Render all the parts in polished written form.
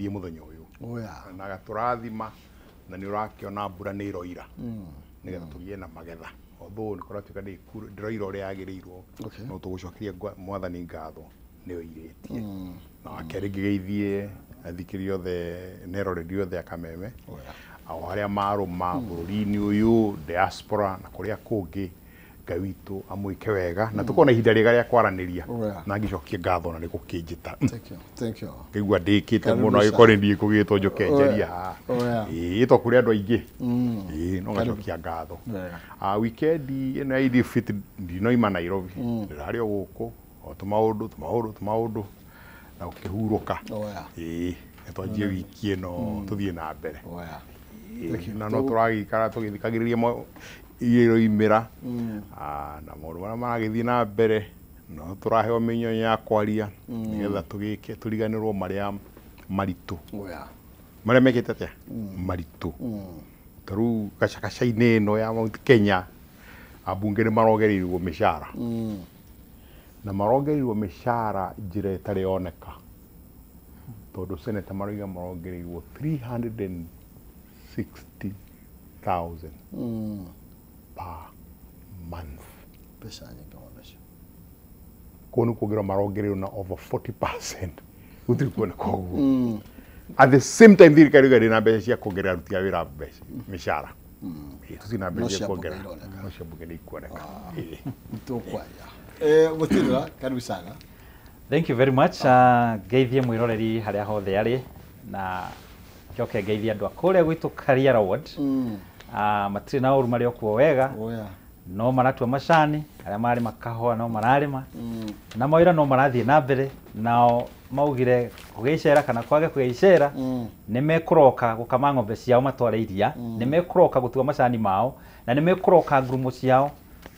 Ũtũkinyĩirie mũthenya ũyũ. Oh yeah. Na agatũrathima na nĩ ũrakĩona mbura nĩ ĩroira nĩgetha tũgĩe na magetha, although nĩ kũratuĩka ndĩroira ũrĩa yagĩrĩirwo. No tũgũcokeria mwathani ngatho nĩyo irĩtie. Na wakerĩ, ngĩgeithie athikĩrĩria othe neroreri othe a Kameme o harĩa marũma bũrũri-inĩ ũyũ, diaspora na kũrĩa kũngĩ. Ngai witũ amwĩke wega na tũkorwo na ihinda rĩega rĩa kwaranĩria. Na ngĩcokie ngatho na nĩ gũkĩnjĩta. Thank you. Thank you. Ngaigua ndĩkĩte Karibu mũno sana. agĩkorwo nĩ niĩ kũgĩtwo njoke njarie haha. Oh yeah. Ĩĩ, to kũrĩ andũ aingĩ. Ĩĩ, no ngacokia ngatho. Wega. Ah, weekend ĩno ya Eid Fitr ndinoima Nairobi, ndĩrarĩ o gũkũ o tũmaũndũ tũmaũndũ tũmaũndũ na gũkĩhurũka. Oh yeah. Ĩĩ, nĩ twanjie wiki ĩno tũthiĩ na mbere. Oh yeah. Ĩĩ, na no tũragĩikara tũgĩthikagĩrĩria iria iroimĩra. Ah, na maũndũ marĩa maragĩthiĩ na mbere no tũraheo mĩnyonyo ya kwaria nĩgetha tũgĩke tũriganĩrwo marĩa maritũ. Oh yeah. Marĩa mekĩte atĩa maritũ, ta rĩu gacagaca-inĩ ĩno ya Mount Kenya, ambunge nĩ marongereirwo mĩcara na marongereirwo mĩcara njĩra ĩtarĩ yoneka, tondũ seneta maroiga marongereirwo 360,000 per month. Mbeca nyingĩ mũno icio. Kũu nĩ kuongererwo marongereirwo na over 40%, gũtirĩ kuoneka ũguo. At the same time, thirikari ĩrauga ndĩna mbeca cia kuongerera aruti a wĩra mbeca mĩcara. Ĩĩ, tũtirĩ na No mbeca cia cia kuongerera. mbunge ironeka. No cia mbunge nĩ ikuoneka. Ĩĩ. Tũkwaria. Mũtirĩra, karibu sana. Thank you very much. Ngeithie mwĩroreri harĩa hothe arĩ na njoke ngeithie andũ a kũrĩa gwitũ Kariara Ward. Matirĩ na ũru, marĩ o kuo wega. Oh yeah. No maratua macani, arĩa marĩma kahũa no mararĩma na mawĩra no marathiĩ na mbere. Nao maugire kũgĩa icera kana kwage kũgĩa icera, nĩ mekũroka gũkama ng'ombe ciao matware iria, nĩ mekũroka gũtua macani mao, na nĩ mekũroka ngurumo ciao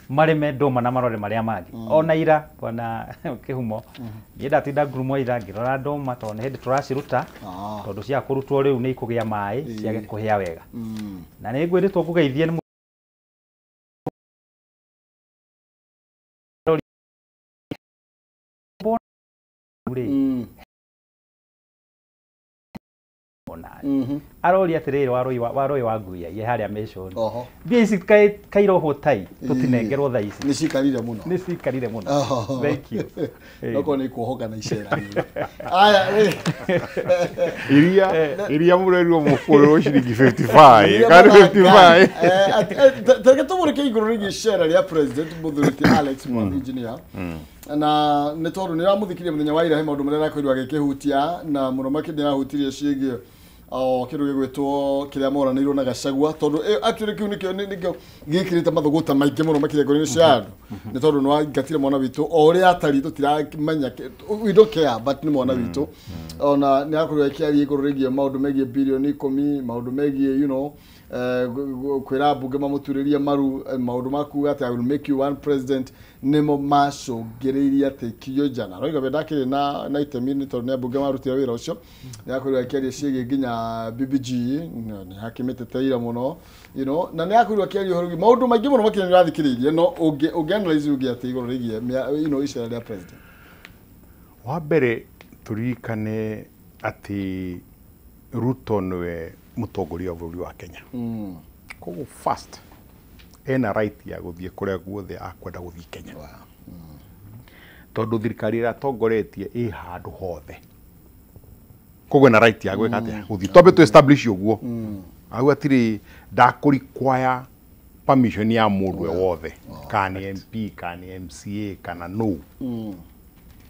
marĩme ndũma na marore marĩa mangĩ. Ona ira, bwana Kĩhumo, niĩ ndatinda ngurumo ira ngĩrora ndũma, tondũ nĩ hĩndĩ tũraciruta, tondũ cia kũrutwo rĩu nĩ ikũgĩa maĩ ciage kũhĩa wega. Na nĩ ngwĩrĩtwo ngũgeithie nĩ rĩ ona aroria atĩrĩrĩ, warũi wa nguia ye harĩa mĩcũni. Oho. Mbia ici kairohwo tai tũtinengerwo thaa ici. Nĩ cikarire mũno. Nĩ cikarire mũno. Oho. Thank you. Nokorwo nĩ ikuohoka na icera rĩrĩ. Aya, rĩ. Iria mũrerirwo mũkũrĩrwo ciringi 55 kana 55. Tareke tũmũrĩke igũrũ rĩgiĩ icera rĩa president mũthuri ti Alex Mwathi engineer, na nĩ tondũ nĩ ramũthikirie mũthenya wa ira, he maũndũ marĩa arakorirwo agĩkĩhutia na mũno makĩria arahutirie ciĩgiĩ o kĩndũ gĩgwĩtwo kĩrĩa moranĩirwo na Gachagua, tondũ actually kĩu nĩkĩo gĩkĩrĩte mathũgũta maingĩ mũno makĩria ngoro-inĩ cia andũ, nĩ tondũ nĩ waingatire mwana witũ o ũrĩa atariĩ, tũtiramenya, we don't care, but nĩ mwana witũ. Ona nĩ akorirwo akĩaria igũrũ rĩgiĩ maũndũ megiĩ birioni 10, maũndũ megiĩ kwĩra mbunge mamũturĩrie maru, maũndũ ma kuga atĩ "I will make you one president", nĩmo macũngĩrĩirie atĩ Kionja aroiga we ndakĩrĩ na itemi, nĩ tondũ nĩ ambunge marutire wĩra ũcio. Nĩ akorirwo akĩaria ciĩgiĩ nginya BBG, nĩ hakĩmĩteteire mũno na nĩ akorirwo akĩaria ũhoro wĩgiĩ maũndũ maingĩ mũno makĩria. Nĩ ũrathikĩrĩirie, no ũngĩ analyze uge atĩ igũrũ rĩgiĩ icera rĩa president? Wa mbere, tũririkane atĩ Ruto nĩwe mũtongoria wa bũrũri wa Kenya. Koguo first ena right ya gũthiĩ kũrĩa guothe akwenda gũthiĩ Kenya, tondũ thirikari ĩrĩa atongoretie ĩ handũ hothe. Koguo ena right ya gwĩka atĩa? Gũthiĩ. Twambe tũ establish ũguo hau hatirĩ ndakũrequire permission ya mũndũ e wothe, kana nĩ MP, kana nĩ MCA, kana no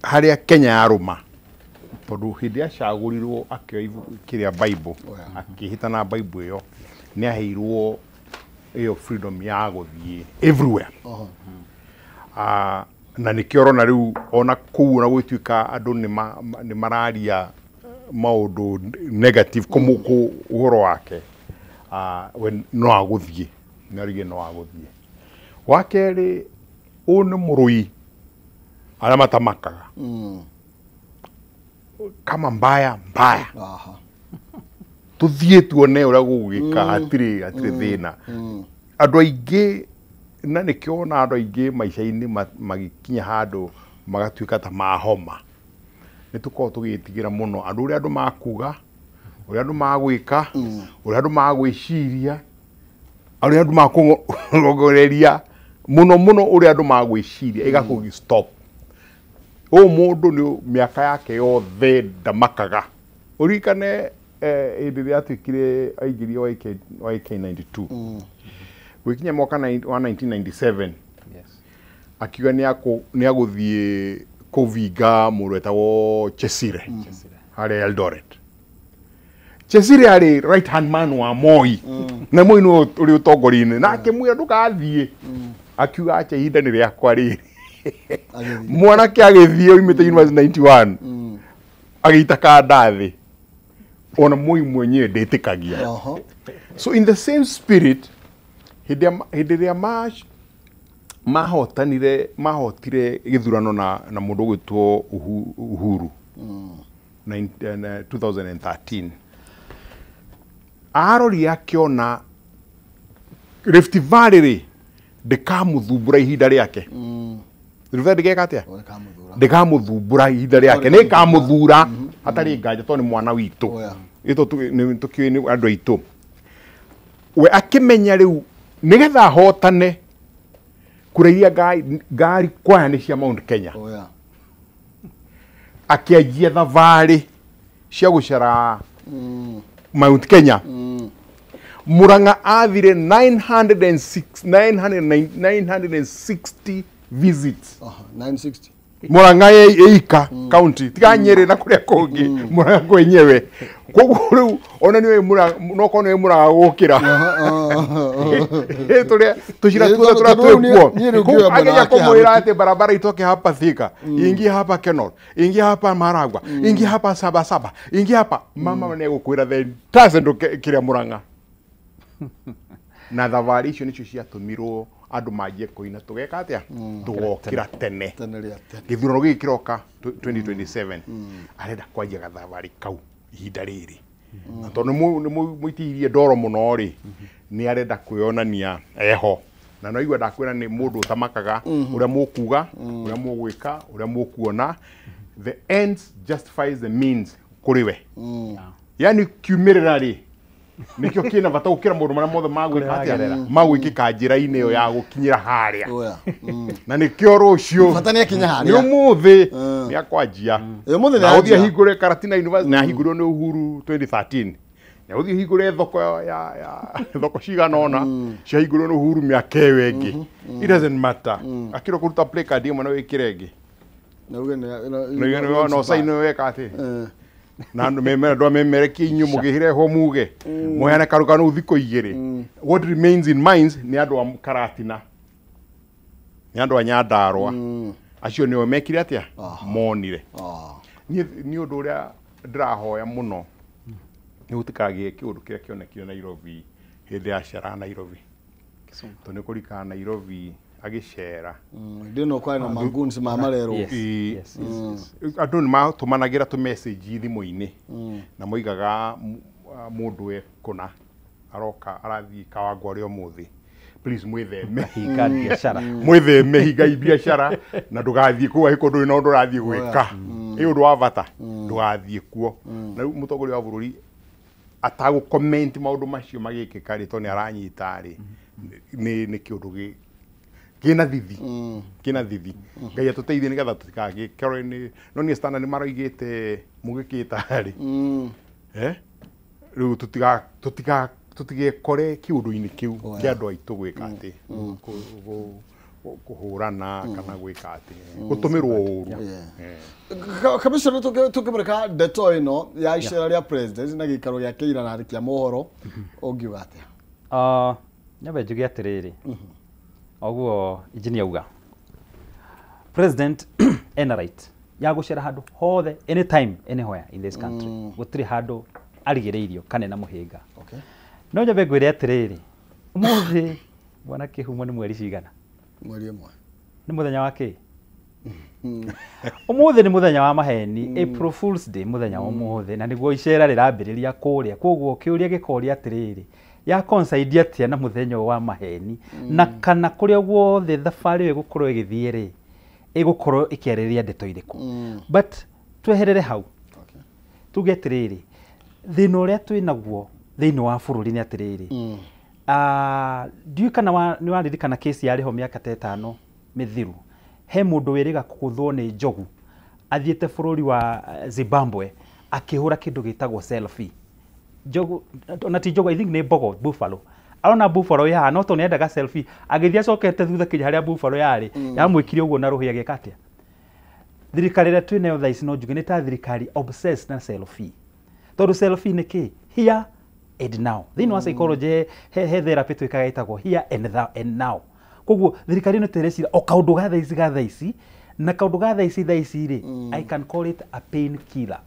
harĩa Kenya yarũma, tondũ hĩndĩ acagũrirwo akĩoya ibuku kĩrĩa Bible, akĩhĩta na Bible ĩyo, nĩ aheirwo ĩyo freedom ya gũthiĩ everywhere. Ah, na nĩkĩo ũrona rĩu ona kũu ona gũgĩtuĩka andũ nĩ mararia maũndũ negative kũmũ ũhoro wake. Ah, we no agũthiĩ, nĩ arugire no agũthiĩ. Wa kerĩ, ũyũ nĩ mũrũi arĩa matamakaga kama mbaya mbaya. Tuthiĩ tuone ũrĩa gũgwĩka, hatirĩ thĩna. Andũ aingĩ, na nĩkĩo wona andũ aingĩ maica-inĩ magĩkinya handũ magatuĩka ta mahoma, nĩ tũkoragwo tũgĩtigĩra mũno andũ ũrĩa andũ makuga. Ũrĩa andũ magwĩka, ũrĩa andũ magwĩciria, ũrĩa andũ makũrongoreria, mũno mũno ũrĩa andũ magwĩciria, ĩgakũgi stop. Ũyũ mũndũ nĩ mĩaka yake yothe ndamakaga. Ũririkane hĩndĩ ĩrĩa atuĩkire aingĩrio YK92. Gwĩkinya mwaka wa 1997 akiuga nĩ agũthiĩ kũvinga mũndũ wetagwo Chesire harĩa Eldoret. Chesire arĩ right hand man wa Moi, na Moi nĩwe ũrĩ ũtongoria-inĩ, na akĩmwĩra ndũgathiĩ, akiuga acha, ihinda nĩ rĩakwa rĩrĩ. Agĩthiĩ. Mwanake agĩthiĩ oimĩte university 91, agĩita kanda thĩ, ona Moi mwenyewe ndĩtĩkagia. So in the same spirit, hĩndĩ ĩrĩa mahotanire, mahotire gĩthurano na mũndũ ũgwĩtwo Uhuru 2013, arorire akĩona Rift Valley rĩ ndĩkamũthumbũra ihinda rĩake. Rift Valley ndĩgeka atĩa? Ndĩkamũthura. Ndĩkamũthumbũra ihinda rĩake, nĩ ĩkamũthura hatarĩ nganja tondũ nĩ mwana witũ. Ĩto tũkĩũĩ nĩ andũ aitũ. We akĩmenya rĩu nĩgetha ahotane, kura iria ngari kwaya nĩ cia Mount Kenya. Akĩanjia thabarĩ cia gũcera Mount Kenya. Murang'a athire 906, 960 visits. 960. Murang'a ĩika county, tiga Nyĩrĩ na kũrĩa kũngĩ, Murang'a kwenyewe. Koguo rĩu ona nĩwe no korwo nĩwe Murang'a gũkĩra tũrĩa tũcira tuothe tũrĩa twĩkuo. Niĩ rĩu ngĩoya mwena Ageria wa kũmwĩra atĩ barabara itoke hapa Thika, ingie hapa Kenol, ingie hapa Maragua, ingie hapa Sabasaba, ingie hapa mama, nĩ egũkwĩra the entire Central kĩrĩa Murang'a. Na thabarĩ icio nĩcio ciatũmirwo andũ manjie kũina tũgeka atĩa, tũgokĩra tene. Tene rĩa tene. Gĩthurano gĩkĩ kĩroka 2027, arenda kwanjia gathabarĩ kau ihinda rĩrĩ, na tondũ nĩ mũitĩrĩirie ndoro mũno rĩ, nĩ arenda kwĩyonania eho, na no igua ndakwĩra nĩ mũndũ ũtamakaga ũrĩa mũkuga, ũrĩa mũgwĩka, ũrĩa mũkuona. The ends justifies the means kũrĩ we, yani kiumĩrĩra rĩ nĩkĩo kĩna bata gũkĩra maũndũ marĩa mothe magwĩka atĩa, magwĩkĩka njĩra-inĩ ĩyo ya gũkinyĩra harĩa. Na nĩkĩo rũciũ Bata nĩ akinya nĩ harĩa. ũmũthĩ nĩ akwanjia. Ũmũthĩ nĩ Na ũthiĩ anjia. ahingũre Karatina University, na ahingũrirwo nĩ Uhuru 2013, na ũthiĩ ũhingũre thoko ya thoko cigana ũna ciahingũrirwo nĩ Uhuru mĩaka ĩyo ĩngĩ. It doesn't matter, akĩrwo kũruta placard ĩmwe na wĩkĩre ĩngĩ. Na uge na sign weka atĩ na andũ memera andũ amemerekie inyuĩ mũgĩrehwo muge mũheane karũgano thikũ igĩrĩ. What remains in minds nĩ andũ a Karatina, nĩ andũ a Nyandarũa, acio nĩo mekire atĩa, monire. Niĩ nĩ ũndũ ũrĩa ndĩrahoya mũno nĩ gũtikagĩe kĩũndũ kĩrĩa kĩonekire Nairobi hĩndĩ ya cera Nairobi, tondũ nĩ kũrikana Nairobi agĩcera. Ndĩ no kwarĩ na manguns ma marerwo. Andũ nĩ matũmanagĩra tũ message thimũ-inĩ na moigaga mũndũ e kũna aroka arathiĩ Kawangware ũmũthĩ, please mwĩtheme. Hinga biacara. Mwĩtheme, hingai biacara na ndũgathiĩ kũu angĩkorwo ndũrĩ na ũndũ ũrathiĩ gwĩka ĩ ũndũ wa bata, ndũgathiĩ kuo. Na rĩu mũtongoria wa bũrũri atagũ comment maũndũ macio magĩkĩka rĩ, tondũ nĩ aranyita rĩ, nĩ kĩũndũ kĩna thithi, kĩna thithi. Ngai atũteithie nĩgetha tũtikagĩkorwo nĩ no niĩ standard maroigĩte mũgĩkĩta rĩ, rĩu tũtigekore kĩũndũ-inĩ kĩu kĩa andũ aitũ gwĩka atĩ kũhũrana kana gwĩka atĩ gũtũmĩrwo ũru. Kamishona, tũkĩmũrĩka ndeto ĩno ya icera rĩa president na gĩikaro gĩa kĩira na andĩki a mohoro, ũngiuga atĩa? Nyambe njuge atĩrĩrĩ, oguo engineer auga, president ena right ya gũcera handũ hothe, anytime, anywhere in this country. Gũtirĩ handũ arigĩrĩirio kana ena mũhĩnga. No nyambe ngwĩre atĩrĩrĩ, ũmũthĩ bwana Kĩhumo nĩ mweri cigana? Mweri 1. Nĩ mũthenya wa kĩ? Ũmũthĩ nĩ mũthenya wa maheni, April Fools Day, mũthenya wa ũmũthĩ, na nĩguo icera rĩrambĩrĩria kũrĩa. Koguo kĩũria gĩkoria atĩrĩrĩ, ya coincide atĩa na mũthenya wa maheni, na kana kũrĩa guothe thabarĩ ĩyo ĩgũkorwo ĩgĩthiĩ rĩ, ĩgũkorwo ĩkĩarĩrĩria ndeto irĩkũ? But tweherere hau, tuge atĩrĩrĩ, Thĩna ũrĩa twĩ naguo thĩinĩ wa bũrũri nĩ atĩrĩrĩ, ndiũĩ kana nĩ waririkana kesi yarĩ ho mĩaka ta 5 mĩthiru, he mũndũ wĩrĩga kũgũthwo nĩ njogu athiĩte bũrũri wa Zimbabwe akĩhũra kĩndũ gĩtagwo selfie. Njogu ona ti njogu, I think nĩ mbogo, buffalo. Arona buffalo ĩ haha, no tondũ nĩendaga selfie agĩthiĩ acokete thutha kinya harĩa buffalo yarĩ, yamwĩkire ũguo na rũhĩ agĩka atĩa. Thirikari ĩrĩa twĩ nayo thaa ici no njuge nĩ ta thirikari obsessed na selfie, tondũ selfie nĩ kĩ? Here and now. Thĩinĩ wa psychology he therapy twĩkaga ĩtagwo here and now. Koguo thirikari ĩno tĩreciria o kaũndũ ga thaa ici ga thaa ici, na kaũndũ ga thaa ici thaa ici rĩ, I can call it a pain killer.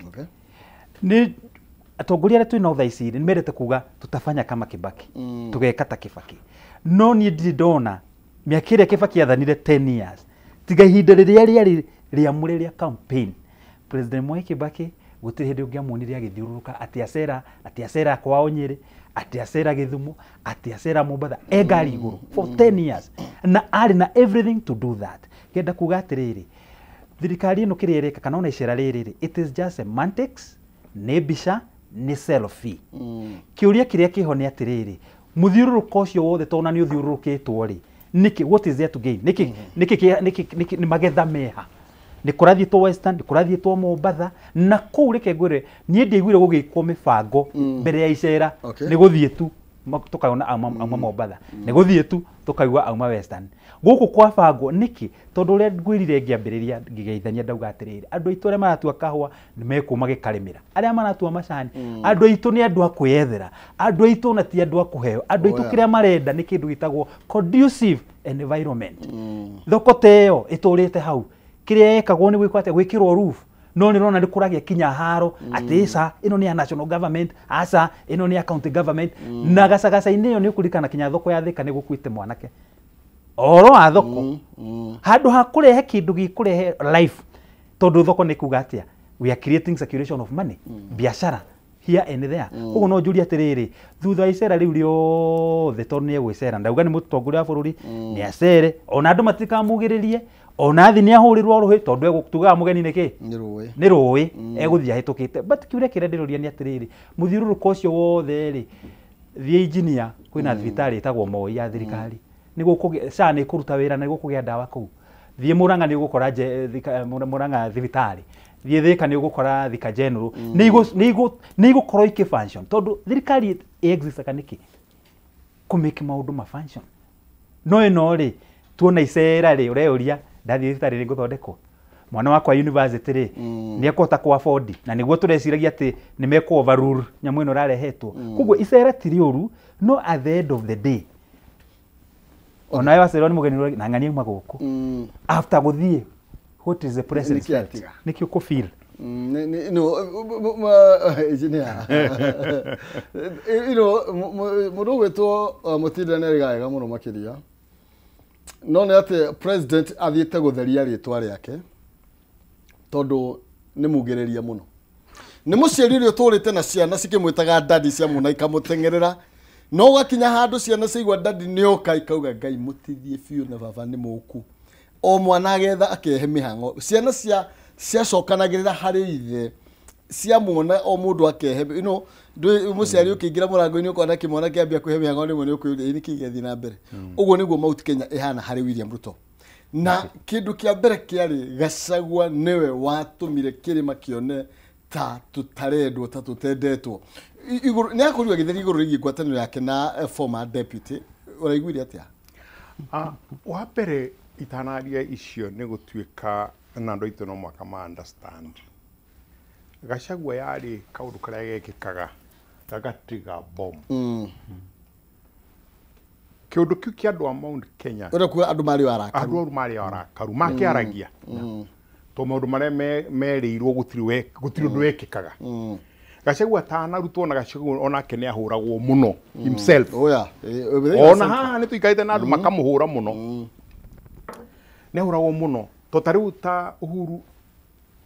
Okay. Nĩ atongoria arĩa twĩ nao thaa ici rĩ, nĩ mendete kuga tutafanya kama Kibaki, tũgeka ta Kibaki. No niĩ ndirĩ ndona mĩaka ĩrĩa Kibaki athanire 10 years, tiga ihinda rĩrĩa rĩarĩ rĩamũre rĩa campaign, President Mwai Kibaki gũtirĩ hĩndĩ ũngĩamuonire agĩthiũrũrũka atĩ acera kwao Nyĩrĩ, atĩ acera Gĩthumo, atĩ acera Mombatha, e ngari igũrũ for 10 years, na arĩ na everything to do that. Ngenda kuga atĩrĩrĩ, thirikari ĩno kĩrĩa ĩreka kana ona icera rĩrĩ rĩ, it is just semantics, nĩ mbica, nĩ selfie. Kĩũria kĩrĩa kĩho nĩ atĩrĩrĩ, mũthiũrũrũko ũcio wothe tondũ nĩ ũthiũrũrũkĩtwo rĩ, nĩkĩ, what is there to gain? Nĩkĩ, nĩkĩ, nĩkĩ, nĩkĩ, nĩ magetha meha? Nĩ kũrathiĩtwo Western, nĩ kũrathiĩtwo Mombatha, na kũu reke ngwĩre, niĩ ndiaiguire gũgĩkwo mĩbango mbere ya icera. Nĩ gũthiĩ tu tũkaona auma Mombatha, nĩ gũthiĩ tu tũkaigua auma Western. Gũkũ kwabangwo nĩkĩ? Tondũ ũrĩa ngwĩrire ngĩambĩrĩria ngĩgeithania ndauga atĩrĩrĩ, andũ aitũ arĩa maratua kahũa nĩ mekũma gĩkarĩmĩra, arĩa maratua macani, andũ aitũ nĩ andũ a kwĩyethera, andũ aitũ ona ti andũ a kũheo, andũ aitũ kĩrĩa marenda nĩ kĩndũ gĩtagwo conducive environment. Thoko ta ĩyo ĩtũrĩte hau, kĩrĩa yekagwo nĩ gwĩkwo atĩa? Gwĩkĩrwo roof. No nĩ ũrona nĩ kũragĩa kinya haro atĩ ica ĩno nĩ ya national government, aca ĩno nĩ ya county government. Na gacagaca-inĩ ĩyo nĩ ũkũririkana kinya thoko ya Thika nĩ gũkuĩte mwanake oro wa thoko, handũ ha kũrehe kĩndũ gĩkũrehe life, tondũ thoko nĩ kuga atĩa? We are creating circulation of money, biashara here and there. Koguo no njurie atĩrĩrĩ, thutha wa icera rĩu rĩothe, tondũ nĩ egwĩcera, ndauga nĩ mũtongoria wa bũrũri, nĩ acere, ona andũ matikamugĩrĩrie, ona athi nĩ ahũrĩrwo rũhĩ, tondũ tugaga mũgeni nĩ kĩ? Nĩ rũĩ. Nĩ rũĩ, egũthiĩ ahĩtũkĩte. But kĩũria kĩrĩa ndĩroria nĩ atĩrĩrĩ, mũthiũrũrũko ũcio wothe rĩ, thiĩ engineer, kwĩna thibitarĩ ĩtagwo Moi ya thirikari, nĩ gũkũgĩa SHA nĩ ĩkũruta wĩra na nĩ gũkũgĩa ndawa kũu. Thiĩ Murang'a nĩ ũgũkora Murang'a thibitarĩ, thiĩ Thika nĩ ũgũkora Thika General, nĩ igũkorwo ikĩ function, tondũ thirikari ĩ-existaga nĩkĩ? Kũ make maũndũ ma function. No ĩno rĩ, tuona icera rĩ, ũreyũria ndathiĩ thibitarĩ nĩ ngũthondekwo, mwana wakwa university rĩ, nĩ ekũhota kũ afford, na nĩguo tũreciragia atĩ nĩ mekũ overrule nyamũ ĩno ĩrarehetwo. Koguo icera ti rĩũru, no at the end of the day onawe wacererwo nĩ mũgeni na ng'ania auma gũkũ, after gũthiĩ, what is the presence Nĩkĩ felt? atiga? Nĩkĩ ũkũ feel? No, engineer. You know, mũndũ ũgwĩtwo Mũtinda nĩ arĩga wega mũno makĩria. No nĩ atĩ president athiĩte gũtheria rĩtwa rĩake tondũ nĩ mugĩrĩria mũno. Nĩ mũciari ũrĩa ũtũrĩte na ciana cikĩmwĩtaga daddy ciamuona ikamũteng'erera, no ũgakinya handũ ciana ciaigua daddy nĩoka ikauga Ngai mũtithie biũ na baba nĩ mũku. O mwana agetha akehe mĩhang'o, ciana ciacokanagĩrĩra harĩ ithe, ciamuona o mũndũ akehe, you know, ndũĩ mũciari ũkĩingĩra mũrango-inĩ ũkona kĩmwana kĩambia kwĩhe mĩhang'o rĩmwe nĩ ũkwĩyũria nĩkĩ gĩathiĩ na mbere. Ũguo nĩguo Mount Kenya ĩhana harĩ William Ruto. Na kĩndũ kĩa mbere kĩarĩ Gachagua nĩwe watũmire kĩrĩma kĩone ta tũtarendwo, ta tũtendetwo. Igũrũ nĩ akorirwo agĩtheria igũrũ rĩgiĩ ngwatanĩro yake na former deputy. Ũraiguire atĩa? Wa mbere itanaria icio nĩ gũtuĩka na andũ aitũ no mũhaka ma understand. Gachagua yarĩ kaũndũ karĩa gekĩkaga gagatiga bomb. Kĩũndũ kĩu kĩa andũ a Mount Kenya, Ũrĩa kuga andũ marĩ arakaru. Andũ marĩ arakaru makĩaragia, to maũndũ marĩa merĩirwo gũtirĩ ũndũ wekĩkaga. Gachagua atanarutwo na Gachagua onake nĩ ahũragwo mũno himself. Oh yeah. Ona haha nĩ tũikarĩte na andũ makamũhũra mũno. Nĩ ahũragwo mũno. To ta rĩu ta Uhuru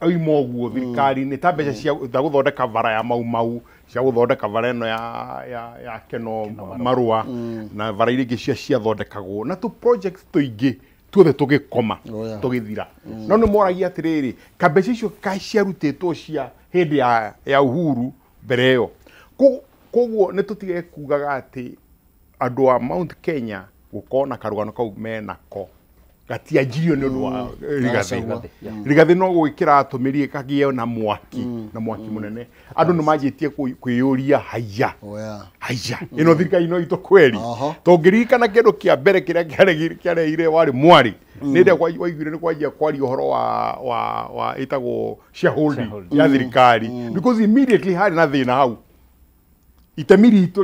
oima ũguo thirikari-inĩ, ta mbeca cia gũthondeka bara ya Mau Mau, cia gũthondeka bara ĩno ya Keno Marũa, na bara iria ingĩ ciathondekagwo, na tũ projects tũingĩ tuothe tũgĩkoma, tũgĩthira. No nĩ moragia atĩrĩrĩ, kambeca icio ciarutĩtwo cia hĩndĩ ya Uhuru mbere ĩyo. Koguo nĩ tũtige kugaga atĩ andũ a Mount Kenya gũkorwo na karũgano kau menako gatianjirio nĩ ũndũ wa Rigathĩ. Rigathĩ no gwĩkĩra atũmĩrie kagĩe na mwaki, na mwaki mũnene. Andũ nĩ manjĩtie kwĩyũria haiya haiya ĩno thirikari no itũ kweri. Tũngĩririkana kĩndũ kĩa mbere kĩrĩa kĩareire warĩ mwari nĩ rĩrĩa waiguire nĩ kwanjia kwaria ũhoro wa ĩtagwo shareholding ya thirikari, because immediately harĩ na thĩna hau. Itemi ritũ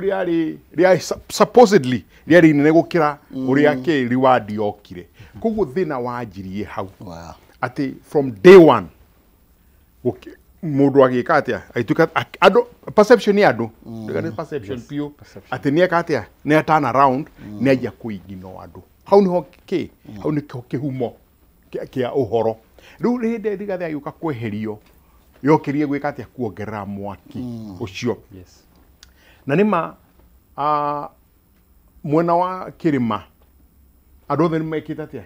rĩarĩ supposedly rĩarĩ inene gũkĩra ũrĩa kĩ reward yokire. Koguo thĩna wanjirie hau atĩ from day one mũndũ agĩka atĩa agĩtuĩka andũ perception ya andũ nĩ perception piũ atĩ nĩ eka atĩa nĩ turn around nĩ anjia kũingino andũ. Hau nĩho kĩ hau nĩho kĩhumo kĩa ũhoro. Rĩu hĩndĩ Rigathĩ agĩũka kweherio yokĩrie gwĩka atĩa kuongerera mwaki ũcio. Na nĩma mwena wa kĩrĩma andũ othe nĩmekĩte atĩa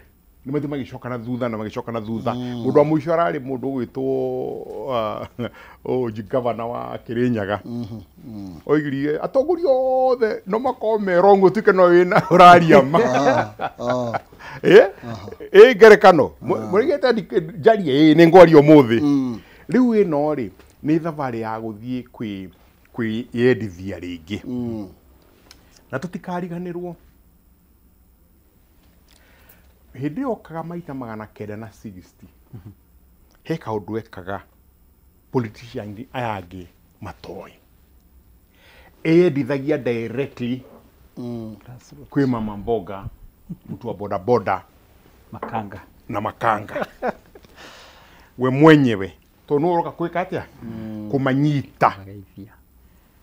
nĩmathiĩ magĩcoka na thutha na magĩcoka na thutha. Mũndũ wa mũico ararĩ mũndũ ũgwĩtwo gavana wa Kĩrĩnyaga oigirie atongoria othe no makorwo me wrong ũtuĩke no wĩna ũraria ma. Ĩ ngerekano mũrigĩte njarie nĩ ngwaria ũmũthĩ. Rĩu ĩno rĩ nĩ thabarĩ ya gũthiĩ kwĩyendithia rĩngĩ. Na tũtikariganĩrwo hĩndĩ ĩyo okaga maita 960 he kaũndũ ekaga politician aya angĩ matoĩ. Eyendithagia directly kwĩ mama mboga, mtu wa boda boda, makanga na makanga we mwenyewe tondũ nĩwe ũroka kwĩka atĩa kũmanyita.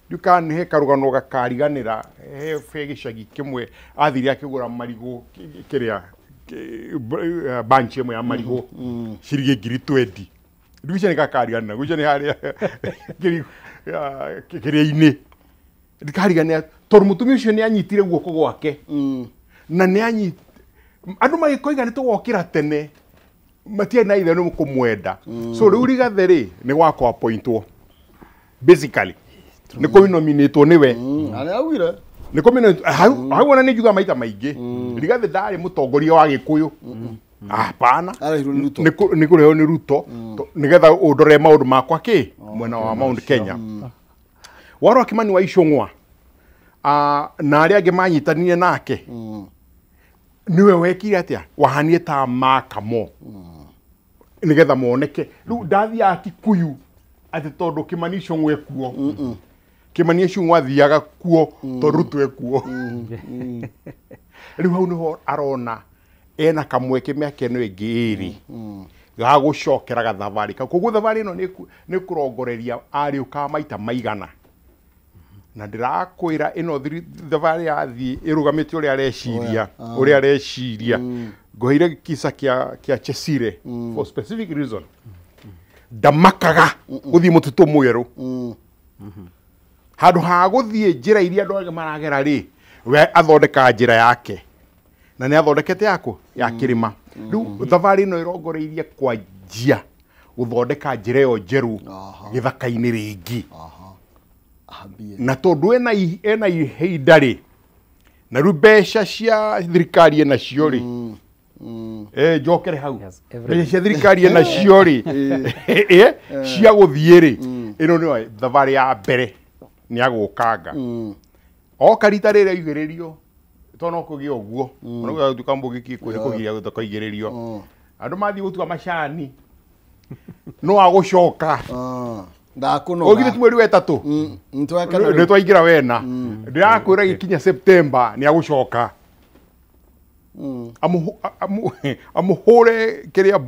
Ndikana he karũgano gakariganĩra he gĩcagi kĩmwe athire akĩgũra marigũ kĩrĩa bunch ĩmwe ya marigũ ciringi 20,000. Ndigica nĩ gakariganĩra guica nĩ harĩa kĩrĩa-inĩ ndikariganĩra tondũ mũtumia ũcio nĩ anyitire guoko gwake na nĩ anyit andũ magĩkoiga nĩ tũgokĩra tene matiarĩ na ithe nĩ kũmwenda. So rĩu Rigathĩ rĩ nĩ gwakwa appointwo basically nĩ kũnominatwo nĩwe. Arĩa nĩ kũminominatwo hau ona nĩ njugaga maita maingĩ Rigathĩ ndarĩ mũtongoria wa Gĩkũyũ. Hapana, nĩ kũrehwo nĩ Ruto nĩgetha ũndore maũndũ makwa kĩ mwena wa Mount Kenya. Warwa Kimani wa Icũng'wa na arĩa angĩ manyitanire nake nĩwe wekire atĩa wahanie ta makamo nĩgetha moneke. Rĩu ndathiaga Kikuyu atĩ tondũ Kimani Icũng'wa ekuo, Kimani Icũng'wa athiaga kuo tondũ Ruto ekuo. Rĩu hau nĩho arona ena kamweke mĩaka ĩno ĩngĩ ĩrĩ ga gũcokera gathabarĩ kau. Koguo thabarĩ ĩno nĩ kũrongoreria arĩũkaga maita maigana. Na ndĩrakwĩra ĩno thabarĩ yathiĩ ĩrũgamĩte ũrĩa areciria ũrĩa areciria. Ngũheire kisa kĩa Chesire for specific reason. Ndamakaga gũthiĩ mũtitũ mwerũ. Handũ ha gũthiĩ njĩra iria andũ angĩ maragera rĩ, we athondekaga njĩra yake na nĩ athondekete yaku ya kĩrĩma. Rĩu thabarĩ ĩno ĩrongoreirie kwanjia gũthondeka njĩra ĩyo njerũ gĩthaka-inĩ rĩngĩ. Na tondũ ena ihinda rĩ na rĩu mbeca cia thirikari enacio rĩ njokere hau mbeca cia thirikari enacio rĩ cia gũthiĩ rĩ ĩno nĩyo thabarĩ ya mbere nĩ agũkanga. Oka rita rĩrĩa aigĩrĩrio tondũ no kũgĩa ũguo ona gũtuĩka mbũgĩki kwĩ kũgiria gũtakaigĩrĩrio andũ mathiĩ gũtua macani no agũcoka ndakunoga ũgire ti mweri wa ĩtatũ nĩ twaingĩra wena ndĩrakwĩra gĩkinya September nĩ agũcoka amũhũre kĩrĩa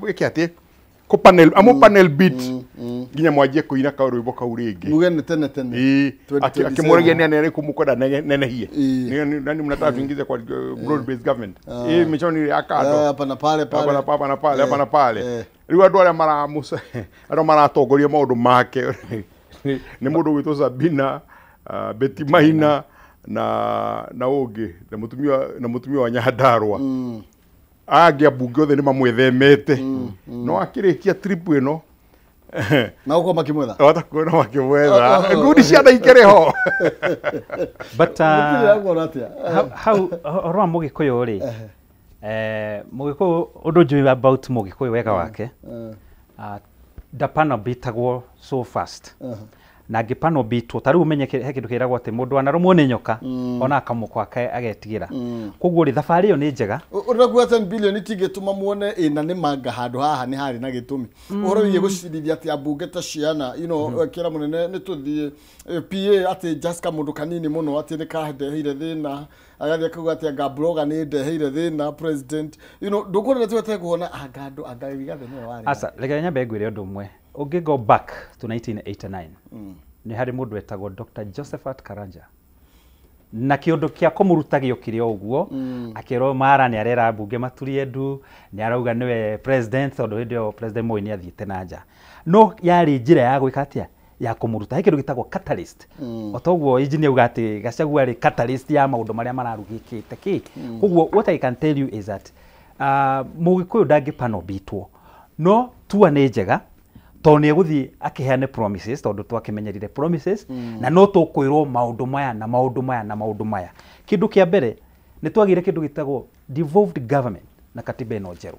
ĩke atĩ kũ panel amu panel beat nginya mwanjie kũina karwĩmbo kau rĩngĩ muge nĩ tene tene akĩmũragia nĩ anene kũmũkwenda nenehie nani mnataka tuingize kwa broad based government mĩconi ya kando hapa na pale pale hapa na pale hapa na pale. Rĩu andũ arĩa arĩa maratongoria maũndũ make nĩ mũndũ ũgwĩtwo Sabina Betty Maina na ũngĩ na mũtumia wa Nyandarua angĩ ambunge othe nĩ mamwĩthemete no akĩrĩkia trip ĩno Na uko makimwetha. Wata kuona makimwetha. Ngundi ciana ikĩrĩ ho. But Mũkiri atĩa? Hau ũhoro wa Mũgĩkũyũ rĩ, Mũgĩkũyũ, ũndũ njũĩ about Mũgĩkũyũ wega wake, ndapana bitagwo so fast, na angĩpanwo bitwo ta rĩu ũmenye he kĩndũ kĩragwo atĩ mũndũ anarũmwo nĩ nyoka ona akamũkwa agetigĩra. Koguo rĩ, thabarĩ ĩyo nĩ njega. Ũrenda kuga 10 billion itingĩtũma muone ĩna nĩ manga handũ haha nĩ harĩ na gĩtũmi, ũhoro wĩgiĩ gũcirithia atĩ ambunge ta ciana kĩra mũnene nĩ tũthiĩ PA atĩ just kamũndũ kanini mũno atĩ nĩ kandeheire thĩna, agathiĩ akauga atĩ anga blogger nĩ ndeheire thĩna president, ndũkuona twete kuona anga andũ anga Rigathĩ nĩwe warĩ. Aca, reke nyambe ngwĩre ũndũ ũmwe. Ũngĩ go back to 1989, nĩ harĩ mũndũ wetagwo Dr. Josephat Karanja, na kĩũndũ kĩa kũmũruta gĩokire o ũguo, akĩrwo mara nĩ arera mbunge maturie ndu, nĩ arauga nĩwe president, tondũ hĩndĩ ĩyo President Moi nĩ athiĩte na nja. No yarĩ njĩra ya gwĩka atĩa, ya kũmũruta. He kĩndũ gĩtagwo catalyst. O toguo engineer auga atĩ Gachagua arĩ catalyst ya maũndũ marĩa mararugĩkĩte kĩ. Koguo what I can tell you is that Mũgĩkũyũ ndangĩpanwo bitwo, no tua nĩ njega tondũ nĩ egũthiĩ akĩheane promises, tondũ twakĩmenyerire promises, na no tũkwĩrwo maũndũ maya na maũndũ maya na maũndũ maya. Kĩndũ kĩa mbere, nĩ twagĩire kĩndũ gĩtagwo devolved government na katiba ĩno njerũ.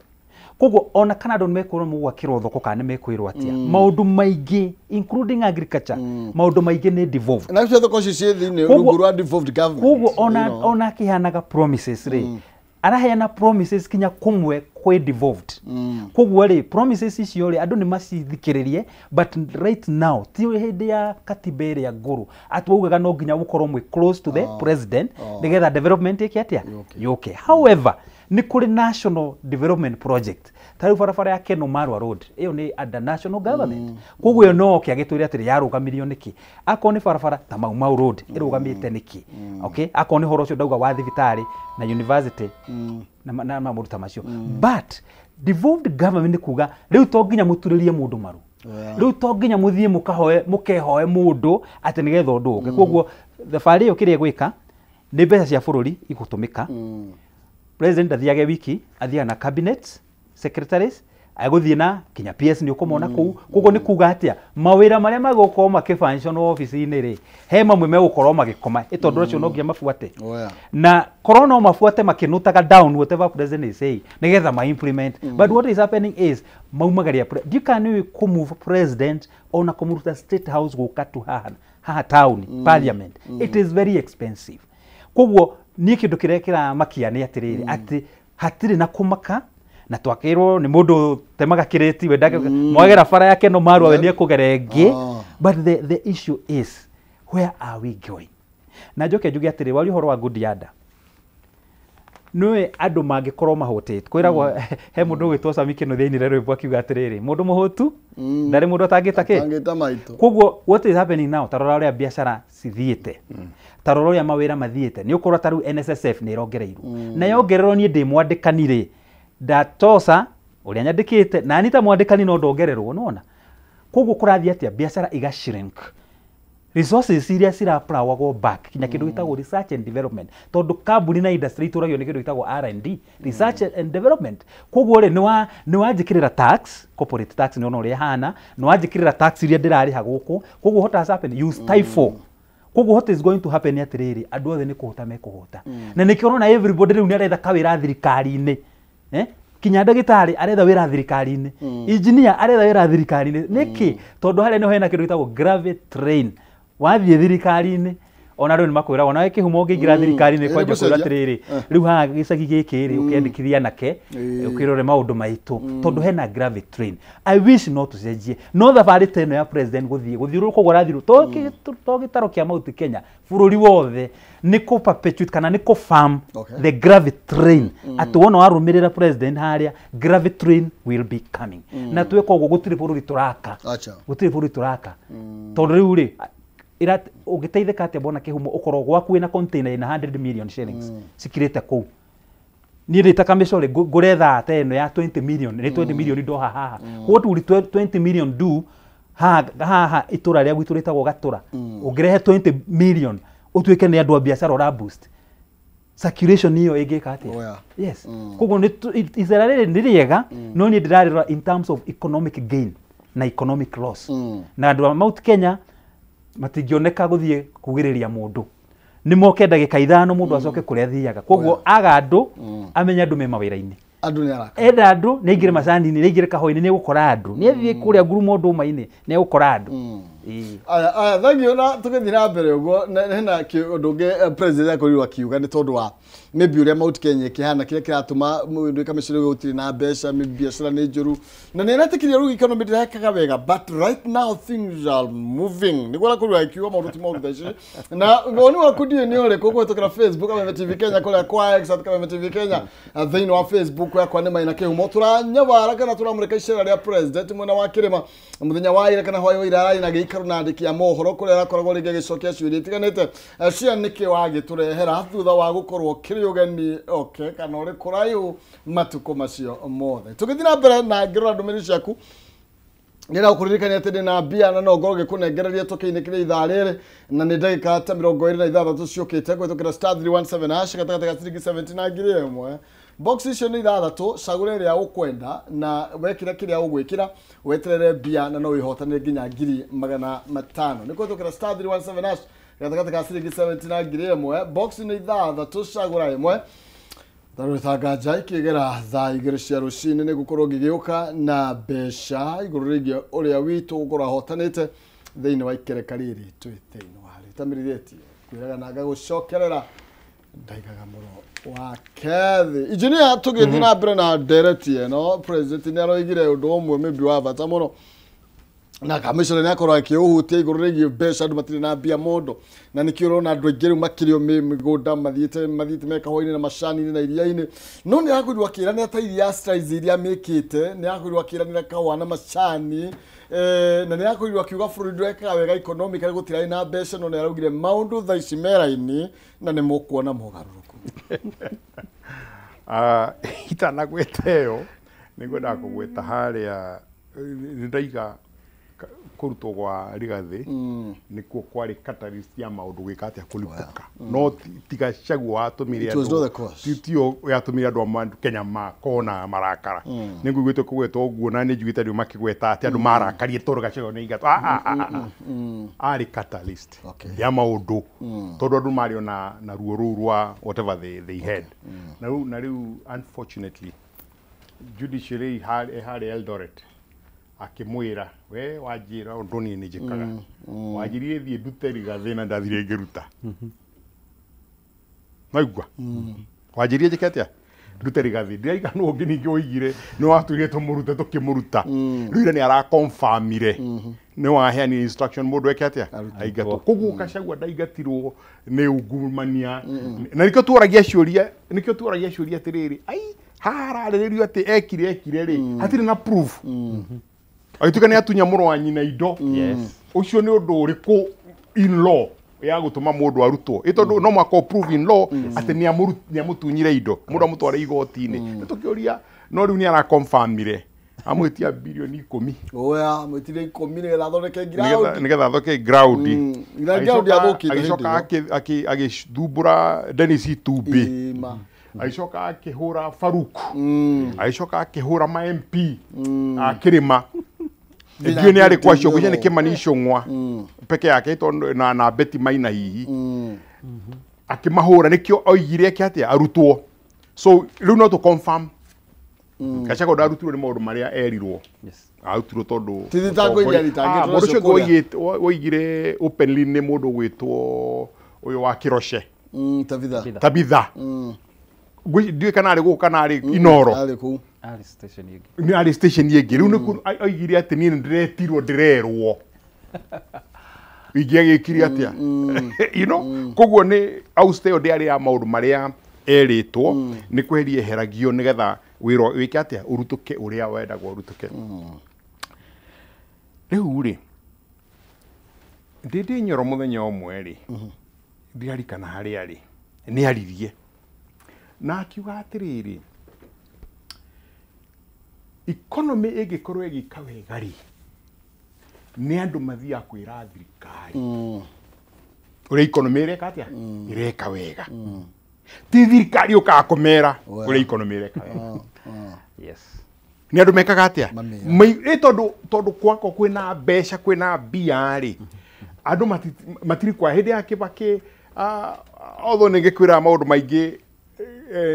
Koguo ona kana andũ nĩ mekwĩrwo mũgwakĩrwo thoko kana nĩ mekwĩrwo atĩa, maũndũ maingĩ including agriculture, maũndũ maingĩ nĩ devolved. Na cio thoko icio ciĩ thĩinĩ rungu rwa devolved government. Koguo ona akĩheanaga promises rĩ, araheana promises kinya kũmwe kwĩ devolved. Koguo rĩ, promises icio rĩ, andũ nĩ macithikĩrĩrie, but right now ti hĩndĩ ya katiba ĩrĩa ngũrũ atĩ waugaga no nginya gũkorwo mwĩ close to the president nĩgetha development ĩke atĩa, yũke. However, nĩ kũrĩ national development project, ta rĩu barabara ya Keno Marwa Road, ĩyo nĩ under national government. Koguo ĩyo no oke agĩtwĩre atĩrĩ yarũgamirio nĩkĩ. Akorwo nĩ barabara ta Mau Mau Road ĩrũgamĩte nĩkĩ, okay, akorwo nĩ ũhoro ũcio ndauga wa thibitarĩ na university na maũndũ ta macio. But devolved government nĩ kuga rĩu to nginya mũturĩrie mũndũ maru, rĩu to nginya mũthiĩ mũkahoe mũkehoe mũndũ atĩ nĩgetha ũndũ ũke. Koguo thabarĩ ĩyo kĩrĩa ĩgwĩka nĩ mbeca cia bũrũri igũtũmĩka. President athiage wiki, athiaga na cabinet secretaries, agũthiĩ na kinya PS nĩ ũkũmona kũu. Koguo nĩ kuga atĩa, mawĩra marĩa magũkorwo makĩfunction ofici-inĩ rĩ, he mamwe megũkorwo magĩkoma ĩ tondũ ũcio no nginya mabuate. Na korwo no mabuate makĩnũtaga down whatever president is saying nĩgetha ma implement. But what is happening is maumagaria ndiũĩ kũmove president ona kũmũruta State House gũka tu haha haha town parliament, it is very expensive. Koguo niĩ kĩndũ kĩrĩa kĩramakia nĩ atĩrĩrĩ, atĩ hatirĩ na kũmaka, na twakĩrwo nĩ mũndũ temaga kĩrĩti we mwagera bara yake no Marwa we nĩekũgera ĩngĩ. But the issue is, where are we going? Na njoke njuge atĩrĩ, waria ũhoro wa good yada, nĩũĩ andũ mangĩkorwo mahũtĩte, kwĩragwo he mũndũ ũgwĩtwo Sami Kĩnuthia ainire rwĩmbo akiuga atĩrĩrĩ, mũndũ mũhũtu ndarĩ mũndũ atangĩta kĩ. Atangĩta maitũ. Koguo what is happening now, ta rora ũrĩa biacara cithiĩte, ta rora ũrĩa mawĩra mathiĩte, nĩ ũkorwo ta rĩu NSSF nĩ ĩrongereirwo, na yongererwo niĩ ndĩ mwandĩkani rĩ, ndatoca ũrĩa nyandĩkĩte na niĩ ta mwandĩkani no ndongererwo, nĩwona. Koguo kũrathiĩ atĩa, biacara iga shrink, resources iria ciraplawagwo back kinya kĩndũ gĩtagwo research and development, tondũ kambuni na industry itũragio nĩ kĩndũ gĩtagwo R&D, research and development. Koguo rĩ, nĩ wanjĩkĩrĩra tax, corporate tax nĩ ona ũrĩa ĩhana, nĩ wanjĩkĩrĩra tax iria ndĩrarĩha gũkũ. Koguo what has happened, you stifle. Koguo what is going to happen nĩ atĩrĩrĩ, andũ othe nĩ kũhũta mekũhũta, na nĩkĩo ũrona everybody rĩu nĩ aretha kawĩra thirikari-inĩ, kinya ndagĩtarĩ aretha wĩra thirikari-inĩ, engineer aretha wĩra thirikari-inĩ. Nĩkĩ? Tondũ harĩa nĩho hena kĩndũ gĩtagwo gravity train. Wathiĩ thirikari-inĩ ona rĩu nĩ makwĩraga ona kĩhumo ũngĩingĩra thirikari-inĩ kwanja kwĩra atĩrĩrĩ, rĩu haha gĩcagi gĩkĩ rĩ, ũkĩandĩkithia anake ũkĩrore maũndũ maitũ, tondũ hena gravity train. I wish no tũcenjie, no thabarĩ ta ĩno ya president gũthiĩ gũthiũrũrũka ũguo arathiũrũrũka to gĩtaro kĩa Mount Kenya bũrũri wothe, nĩ kũ perpetuate kana nĩ kũ farm the gravity train, atĩ wona warũmĩrĩra president harĩa, gravity train will be coming. Na twĩka ũguo gũtirĩ bũrũri tũraka, gũtirĩ bũrũri tũraka, tondũ rĩu rĩ ũngĩteithĩka atĩa mbona kĩhumo ũkorwo gwaku wĩna container ĩna 100 million shillings cikirĩte kũu, niĩ ndĩ ta kamĩcorĩ ngũre thaa ta ĩno ya 20 million, nĩ 20 million ndoha haha. What will 20 million do haha itũra rĩa gwitũ rĩtagwo Gatũra? Ũngĩrehe 20 million ũtuĩke nĩ andũ a biacara ũra boost circulation ĩyo ĩngĩka atĩa? Yes. Koguo icera rĩrĩ nĩ rĩega, no niĩ ndĩrarĩrora in terms of economic gain. na economic loss. Na andũ a Mount Kenya matingĩoneka gũthiĩ kugĩrĩria mũndũ, nĩ moke ndagĩka 5 mũndũ acoke kũrĩa athiaga. Koguo aga andũ amenye andũ me mawĩra-inĩ, andũ nĩ araka, enda andũ nĩ aingĩre macani-inĩ, nĩ aingĩre kahũa-inĩ, nĩ egũkora andũ, nĩ athiĩ kũrĩa ngurumo ndũma-inĩ, nĩ egũkora andũ. Aya aya thank na tũgĩthiĩ na mbere ũguo hena ũndũ ũngĩ president akorirwo akiuga nĩ tondũ wa maybe ũrĩa Mount Kenya ĩkĩhana kĩrĩa kĩratũma mũndũ kamĩcĩrĩ gũtirĩ na mbeca, maybe biacara nĩ njũru, na nĩ aretĩkirie rĩu economy ndĩrekaga wega, but right now things are moving. Nĩguo arakorirwo akiuga maũndũ ti moru thaa ici. Na woni waku ndiũĩ nĩ ũrĩkũ kũhĩtũkĩra Facebook Kameme TV Kenya, kũrĩa kwa X at Kameme TV Kenya, thĩinĩ wa Facebook yakwa nĩ Maina Kĩhumo. Tũranyabara kana tũramũrĩka icera rĩa president mwena wa kĩrĩma mũthenya wa ira kana hwaĩ wa ira ararĩ na gĩikaro na andĩki a mohoro kũrĩa arakoragwo rĩngĩ agĩcokia ciũria itiganĩte cia nĩkĩ wagĩtũrehera thutha wa gũkorwo kĩrĩ ũgeni okay kana ũrĩ kũraihu matukũ macio mothe. Tũgĩthiĩ na mbere na ngĩrora ndũmĩrĩri ciaku, nĩra gũkũririkania atĩ ndĩna mbia na no ngorwo ngĩkũnengereria tũkĩinĩkĩria ithaa rĩrĩ na nĩ ndagĩka ta 26 ciũkĩte kũhĩtũkĩra star 317 hash gatagatĩ ga ciringi 70 na 1000. Box icio nĩ 6, cagũra ĩrĩa ũkwenda na wekĩra kĩrĩa ũgwĩkĩra weterere mbia na no wĩhotanĩre nginya 500,000. Nĩ kũhĩtũkĩra star 317 hash gatagatĩ ga ciringi 70 na 1000. Box nĩ 6, cagũra ĩmwe. Tarũtanganja ikĩgera thaa 2 cia rũcinĩ nĩ gũkorwo ngĩgĩũka na mbeca igũrũ rĩgiĩ ũrĩa witũ gũkorwo ahotanĩte thĩinĩ wa ikereka rĩrĩ twĩ thĩinĩ warĩo. Tamĩrithĩtie kwĩraga na ngagũcokerera ndaigaga mũno wa kethi. Engineer, tũgĩthiĩ na mbere na ndereti ĩno, president nĩ aroigire ũndũ ũmwe maybe wa bata mũno na kamĩcona nĩ akorwo akĩũhutia igũrũ rĩgiĩ mbeca, andũ matirĩ na mbia mũndũ, na nĩkĩo ũrona andũ aingĩ rĩu makĩrĩo mĩgũnda mathiĩte me kahũa-inĩ na macani-inĩ na iria-inĩ. No nĩ arakorirwo akĩranĩra ta iria strides iria mĩkĩte, nĩ arakorirwo akĩranĩra kahũa na macani, na nĩ arakorirwo akiuga bũrũri ndwekaga wega economically gũtirarĩ na mbeca, no nĩ araugire maũndũ thaa ici mera-inĩ na nĩ mũkuona mogarũrũku. Itanagweta ĩyo nĩ ngwendaga kũgweta harĩa nĩ ndaiga kũrutwo gwa Rigathĩ nĩkuo kwarĩ catalyst ya maũndũ gwĩka atĩa kũripũka, no ti Gachagua watũmire andũ, tio yatũmire andũ a Kenya makona marakara. Nĩ nguigĩte kũgweta ũguo na nĩ njiguĩte andũ makĩgweta atĩ andũ marakarie tondũ Gachagua nĩ aingatwo. Arĩ catalyst ya maũndũ tondũ andũ marĩ ona na ruo rũu rwa whatever they had. Na rĩu unfortunately judiciary harĩa Eldoret akĩmwĩra we wanjĩra ũndũ niĩ nĩ njĩkaga, wanjĩrire thiĩ ndute Rigathĩ na ndathire ngĩruta. Maigua wanjĩrire njĩke atĩa ndute Rigathĩ, ndiraiga nũ ũngĩ ningĩ woigire nĩ watwĩrire tũmũrute tũkĩmũruta. Rĩu ira nĩ araconfirmire nĩ waheanire instruction mũndũ eke atĩa aingatwo. Koguo Gachagua ndaingatirwo nĩ ungumania, na nĩkĩo tuoragia ciũria, nĩkĩo tuoragia ciũria atĩrĩrĩ, ai haha hararĩrĩrio atĩ ekire rĩ hatirĩ na proof. Agĩtuĩka nĩ atunya mũrũ wa nyina indo. Ũcio nĩ ũndũ ũrĩkũ in law ya gũtũma mũndũ arutwo? Ĩ tondũ no mũhaka prove in law atĩ nĩ amũtunyire indo, mũndũ amũtware igoti-inĩ. Nĩ tũkĩũria, no rĩu nĩ araconfirmire amwĩtia bilioni 10. Oya, amwĩtire 10 nĩgetha athondeke ground. Nĩgetha athondeke ground. Agĩcoka agĩthumbũra Dennis Itumbĩ. Agĩcoka akĩhũra Farouk. Agĩcoka akĩhũra ma MP a Kĩrĩma. Ndiũĩ nĩ arĩ kwa acio, ngwĩciria nĩ Kĩmani Ichung'wa peke yake tondũ na Betty Maina hihi. Akĩmahũra nĩkĩo oigire eke atĩa arutwo. So rĩu no tũ confirm Gachagua ndarutirwo nĩ maũndũ marĩa erirwo. Arutirwo tondũ Ti thitango iria athitangĩtwo mũndũ ũcio nacio kũrĩa. woigire openly nĩ mũndũ ũgwĩtwo ũyũ wa Kĩroce. Tabitha. Tabitha. Ndiũĩ kana arĩ gũkũ kana arĩ Inoro. Arĩ kũu. Arĩ station ĩngĩ. Nĩ arĩ station ĩngĩ. Rĩu nĩkuo oigire atĩ niĩ nĩndĩretirwo ndĩrerwo. Ingĩagĩkire atĩa? You know? Koguo nĩ auste ĩyo ndĩarĩ ya maũndũ marĩa erĩtwo, nĩ kweheria eheragio nĩgetha wĩra wĩke atĩa ũrutũke ũrĩa wendagwo ũrutũke. Rĩu rĩ ndĩ Nyoro mũthenya ũmwe rĩ ndirarikana harĩa rĩ nĩ aririe na akiuga atĩrĩrĩ, economy ĩngĩkorwo ĩgĩka wega rĩ nĩ andũ mathiaga kwĩra thirikari ũrĩa economy ĩreka atĩa ĩreka wega, ti thirikari ũkaga kũmera ũrĩa economy ĩreka wega. Yes. Nĩ andũ mekaga atĩa? Mamĩra. Tondũ kwako kwĩna mbeca, kwĩna mbia rĩ, andũ matirĩ kwa hĩndĩ ya Kibaki, although nĩ ngĩkwĩra maũndũ maingĩ,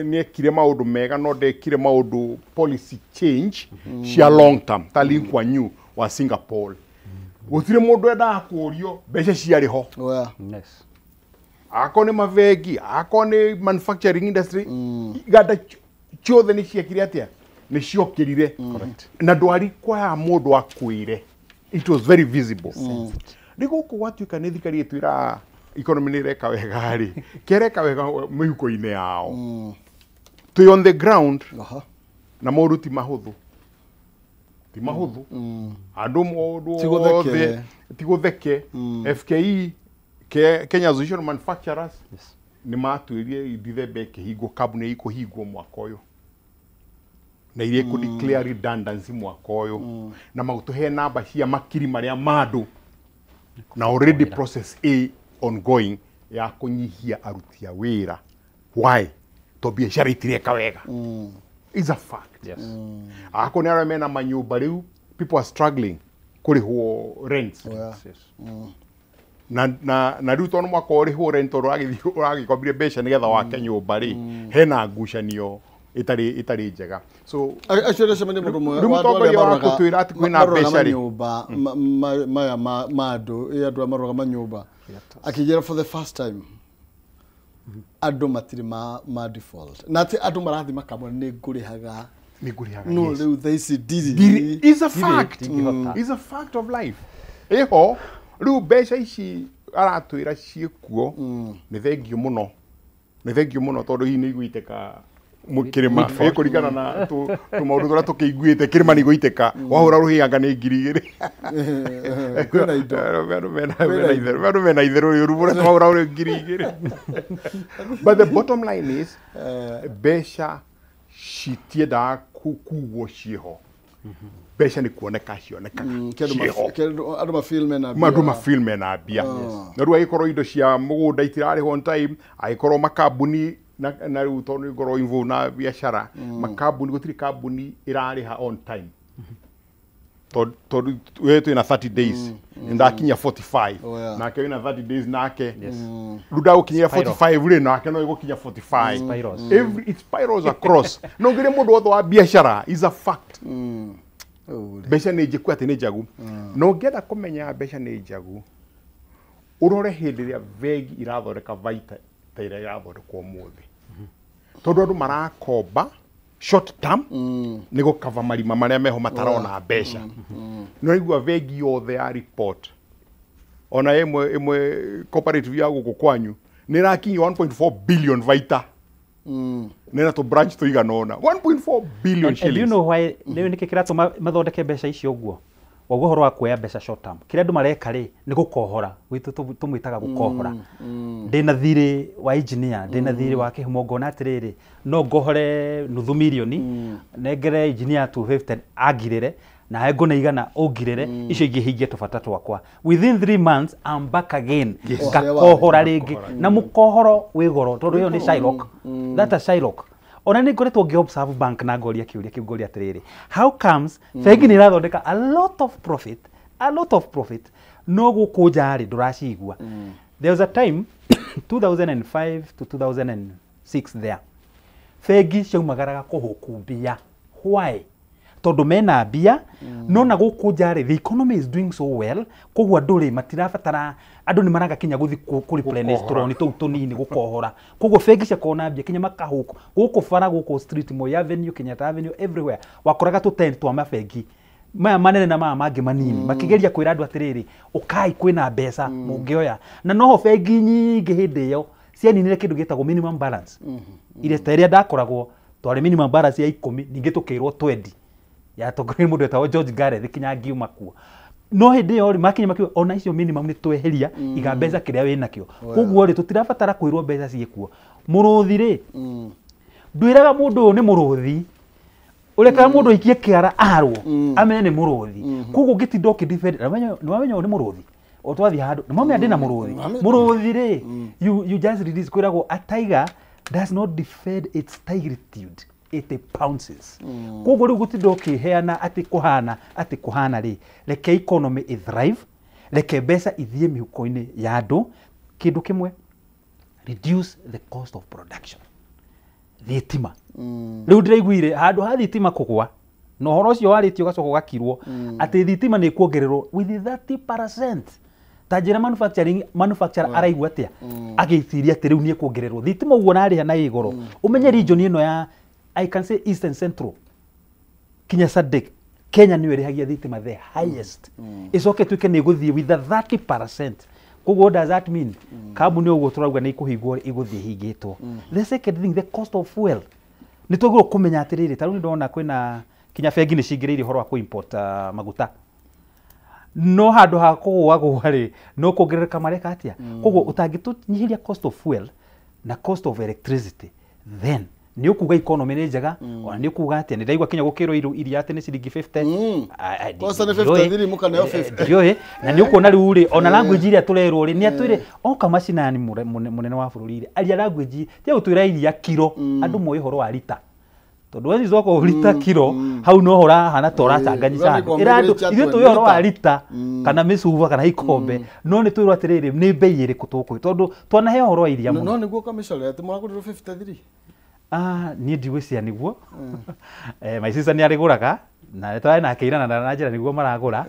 nĩ ekire maũndũ mega, no ndekire maũndũ policy change cia long term ta Lee Kuan Yew wa Singapore. Gũtirĩ mũndũ endaga kũũrio, mbeca ciarĩ ho. Oya. Yes. Akorwo nĩ mabengi, akorwo nĩ manufacturing industry, iganda ciothe nĩ ciekire atĩa? Nĩ ciokĩrire. Na ndwari kwaya mũndũ akwĩre, it was very visible. Rĩ gũkũ gwatuĩka nĩ thirikari ĩtwĩra economy nĩ ĩreka wega rĩ, kĩreka wega mĩhuko-inĩ yao, twĩ on the ground. Na maũndũ ti mahũthũ, ti mahũthũ, andũ mũndũ Ti gũtheke. othe ti gũtheke. FKE, Kenya Association of Manufacturers, nĩ matuĩrie Dithemba ĩkĩhingwo, kambuni ikũhingwo mwaka ũyũ na iria ikũ declare redundancy mwaka ũyũ, na magũtũhe namba cia makiri marĩa ma andũ, na already process A ongoing ya kũnyihia aruti a wĩra. Why? To biacara itireka wega. Is a fact. Akorwo nĩ arĩa mena manyũmba, rĩu people are struggling kũrĩhwo rents. Na rĩu tondũ mwaka ũrĩhwo rent, tondũ ũragĩthiĩ ũragĩkombire mbeca nĩgetha wake nyũmba rĩ, hena ngucanio ĩtarĩ njega, so Acio ndacemania mũndũ ũmwe Rĩu wa andũ arĩa mũtongoria wa gũtwĩra atĩ kwĩna maroraga mbeca rĩ. Manyũmba maya ma andũ, ĩ andũ arĩa maroraga manyũmba, akĩnjĩra for the first time andũ matirĩ ma default, na atĩ andũ marathiĩ makamwĩra nĩ ngũrĩhaga. Nĩ ngũrĩhaga. No rĩu thaa ici ndirĩ. Ndiri is a fact. Ndingĩhota. Is a fact of life ĩho. Rĩu mbeca ici aratwĩra ciĩkuo, nĩ thengio mũno, nĩ thengio mũno, tondũ hihi nĩ igũitĩka kĩrĩma ĩkũringana na tũmaũndũ tũrĩa tũkĩiguĩte, kĩrĩma nĩ igũitĩka wahũra rũhĩanga nĩ 2000. Kwĩna indo. Andũ mena itherũ rĩũru mũno, twahũra rĩ 2000. But the bottom line is, mbeca citiendaga kugwo ciĩho, mbeca nĩ kuoneka cionekaga ciĩho. Andũ mafeel mena Andũ mbia. mafeel mena mbia, na rĩu agĩkorwo indo cia mũgũnda itirarĩhwo on time, agĩkorwo makambuni na rĩu tondũ nĩ ngorwo involved na biacara, makambuni, gũtirĩ kambuni ĩrarĩha on time, tondũ we twĩna 30 days, ndakinya 45. Nake wĩna 30 days, nake rĩu ndagũkinyia Spiral. 45 rĩ, nake no ĩgũkinya 45. Spirals. Every it spirals across. No ngĩrĩ mũndũ wothe wa biacara, is a fact. Ũũ rĩ. Mbeca nĩ njĩku atĩ nĩ njagu, na ũngĩenda kũmenya mbeca nĩ njagu, ũrore hĩndĩ ĩrĩa bengi irathondeka baita ta ĩrĩa ĩrathondekwo ũmũthĩ, tondũ andũ marakomba short term nĩ gũkava marima marĩa meho, matarona mbeca. Nĩ waigua bengi yothe ya report, ona ĩmwe ĩmwe cooperative ya gũkũ kwanyu nĩ ĩrakinyia 1.4 billion baita, nĩ na tũ branch tũigana ũna, 1.4 billion And do you shillings. know why nĩ nĩkĩ kĩratũma mathondeke mbeca icio ũguo? Waguo ũhoro wa kuoya mbeca short term, kĩrĩa andũ mareka rĩ, nĩ gũkohora. Gwitũ tũmwĩtaga gũkohora. Ndĩna thirĩ wa engineer, ndĩna thirĩ wa kĩhumo, ngona atĩrĩrĩ, no ngohore nuthu mirioni nengere engineer 250 angirĩre, nawe ngũne 100 ũngirĩre, icio ingĩ hingie tũbata twakwa. Within 3 months I'm back again. Ngakohora rĩngĩ, na mũkohoro wĩ goro, tondũ ĩyo nĩ Shylock, that a Shylock. Ona nĩ ngoretwo ngĩ observe bank na ngoria kĩũria kĩu, ngoria atĩrĩrĩ, how comes bengi nĩ irathondeka a lot of profit, a lot of profit, no gũkũ nja rĩ ndũracigua? There was a time 2005 to 2006 there, bengi ciaumagaraga kũhũku mbia. Why? Tondũ mena mbia, no na gũkũ nja rĩ, the economy is doing so well, koguo andũ rĩ matirabatara, andũ nĩ maraga kinya gũthi kũ replenish tũroni tũu tũnini gũkohora. Koguo bengi ciakorwo na mbia kinya makahũku gũkũ bara, gũkũ street, Moi Avenue, Kenyatta Avenue, everywhere wakoraga tũ tent twa mabengi maya manene na maya mangĩ manini, makĩgeria kwĩra andũ atĩrĩrĩ, ũkai, kwĩna mbeca mũngĩoya. Na noho bengi nyingĩ hĩndĩ ĩyo cianinire kĩndũ gĩtagwo minimum balance, iria ta ĩrĩa ndakoragwo twarĩ minimum balance ya 10, ningĩ tũkĩrwo 20, yatongoria mũndũ wetagwo George Gareth kinya ngiuma kuo. No hĩndĩ ĩyo rĩ, makinya makiuga ona icio minimum nĩ tweheria, iga mbeca kĩrĩa wĩnakĩo. Koguo rĩ, tũtirabatara kwĩrwo mbeca ciĩkuo. Mũrũthi rĩ, ndwĩraga mũndũ ũyũ nĩ mũrũthi, ũrekaga mũndũ aikie kĩara arwo amenye nĩ mũrũthi. Koguo ũngĩtinda ũkĩ-defend, nĩ wamenya ũyũ nĩ mũrũthi, o twathiĩ handũ nĩ mwamenya ndĩna mũrũthi. Mũrũthi rĩ, you just release. Kwĩragwo a tiger does not defend its tigritude. It pounces. Koguo rĩu gũtinda ũkĩheana atĩ kũhana rĩ, reke economy ĩ thrive, reke mbeca ithiĩ mĩhuko-inĩ ya andũ. Kĩndũ kĩmwe, reduce the cost of production. Thitima rĩu ndĩraiguire handũ ha thitima kũgwa, na ũhoro ũcio warĩtio ũgacoka ũgakirwo atĩ thitima nĩ ĩkuongererwo with 30%. Ta njĩra manufacturing manufacturer araigua atĩa agĩciria atĩ rĩu nĩ ĩkuongererwo thitima ũguo narĩha na ĩ goro. Ũmenye region ĩno ya, I can say, Eastern, Central kinya SADC, Kenya nĩyo ĩrĩhagia thitima the highest. Ĩcoke ĩtuĩke nĩ ĩgũthiĩ with the 30%. Koguo what does that mean? Kambuni ũguo tũrauga nĩ ikũhingwo, igũthiĩ hingĩtwo. The second thing, the cost of fuel. Nĩ twagĩrĩirwo kũmenya atĩrĩrĩ, ta rĩu nĩ ndona kwĩna kinya bengi nĩ cingĩrĩirie ũhoro wa kũ-import maguta, no handũ ha kũgũagũa rĩ, no kuongerereka mareka atĩa. Koguo ũtangĩtũnyihĩria cost of fuel na cost of electricity, then nĩ ũkuga economy nĩ njega. Ona nĩ ũkuga atĩa, nĩ ndaigua kinya gũkĩrwo iria atĩ nĩ ciringi 50. Kwanza nĩ 53, mũkaneo 50. Ndiũĩ. Na nĩ ũkuona rĩu rĩ, ona language iria tũrerwo rĩ, nĩ atwĩre oka macinani, mũnene wa bũrũri rĩ, aria language tiga gũtwĩra iria kiro. Andũ moĩ ũhoro wa rita, tondũ we coka rita kiro hau no ũrahana ta ũracanganyica andũ. Ĩra andũ ithuĩ tũĩ ũhoro wa rita kana mĩcuba kana ikombe, no nĩ twĩrwo atĩrĩrĩ, nĩ mbei ĩrĩkũ tũkũĩ, tondũ twanaheo ũhoro wa iria mũno. No nĩguo kamĩcore atĩ mũragũrirwo 53? Ah, niĩ ndigwĩciria nĩguo. My sister nĩ arĩgũraga na twarĩ nake irana na njĩra nĩguo maragũra.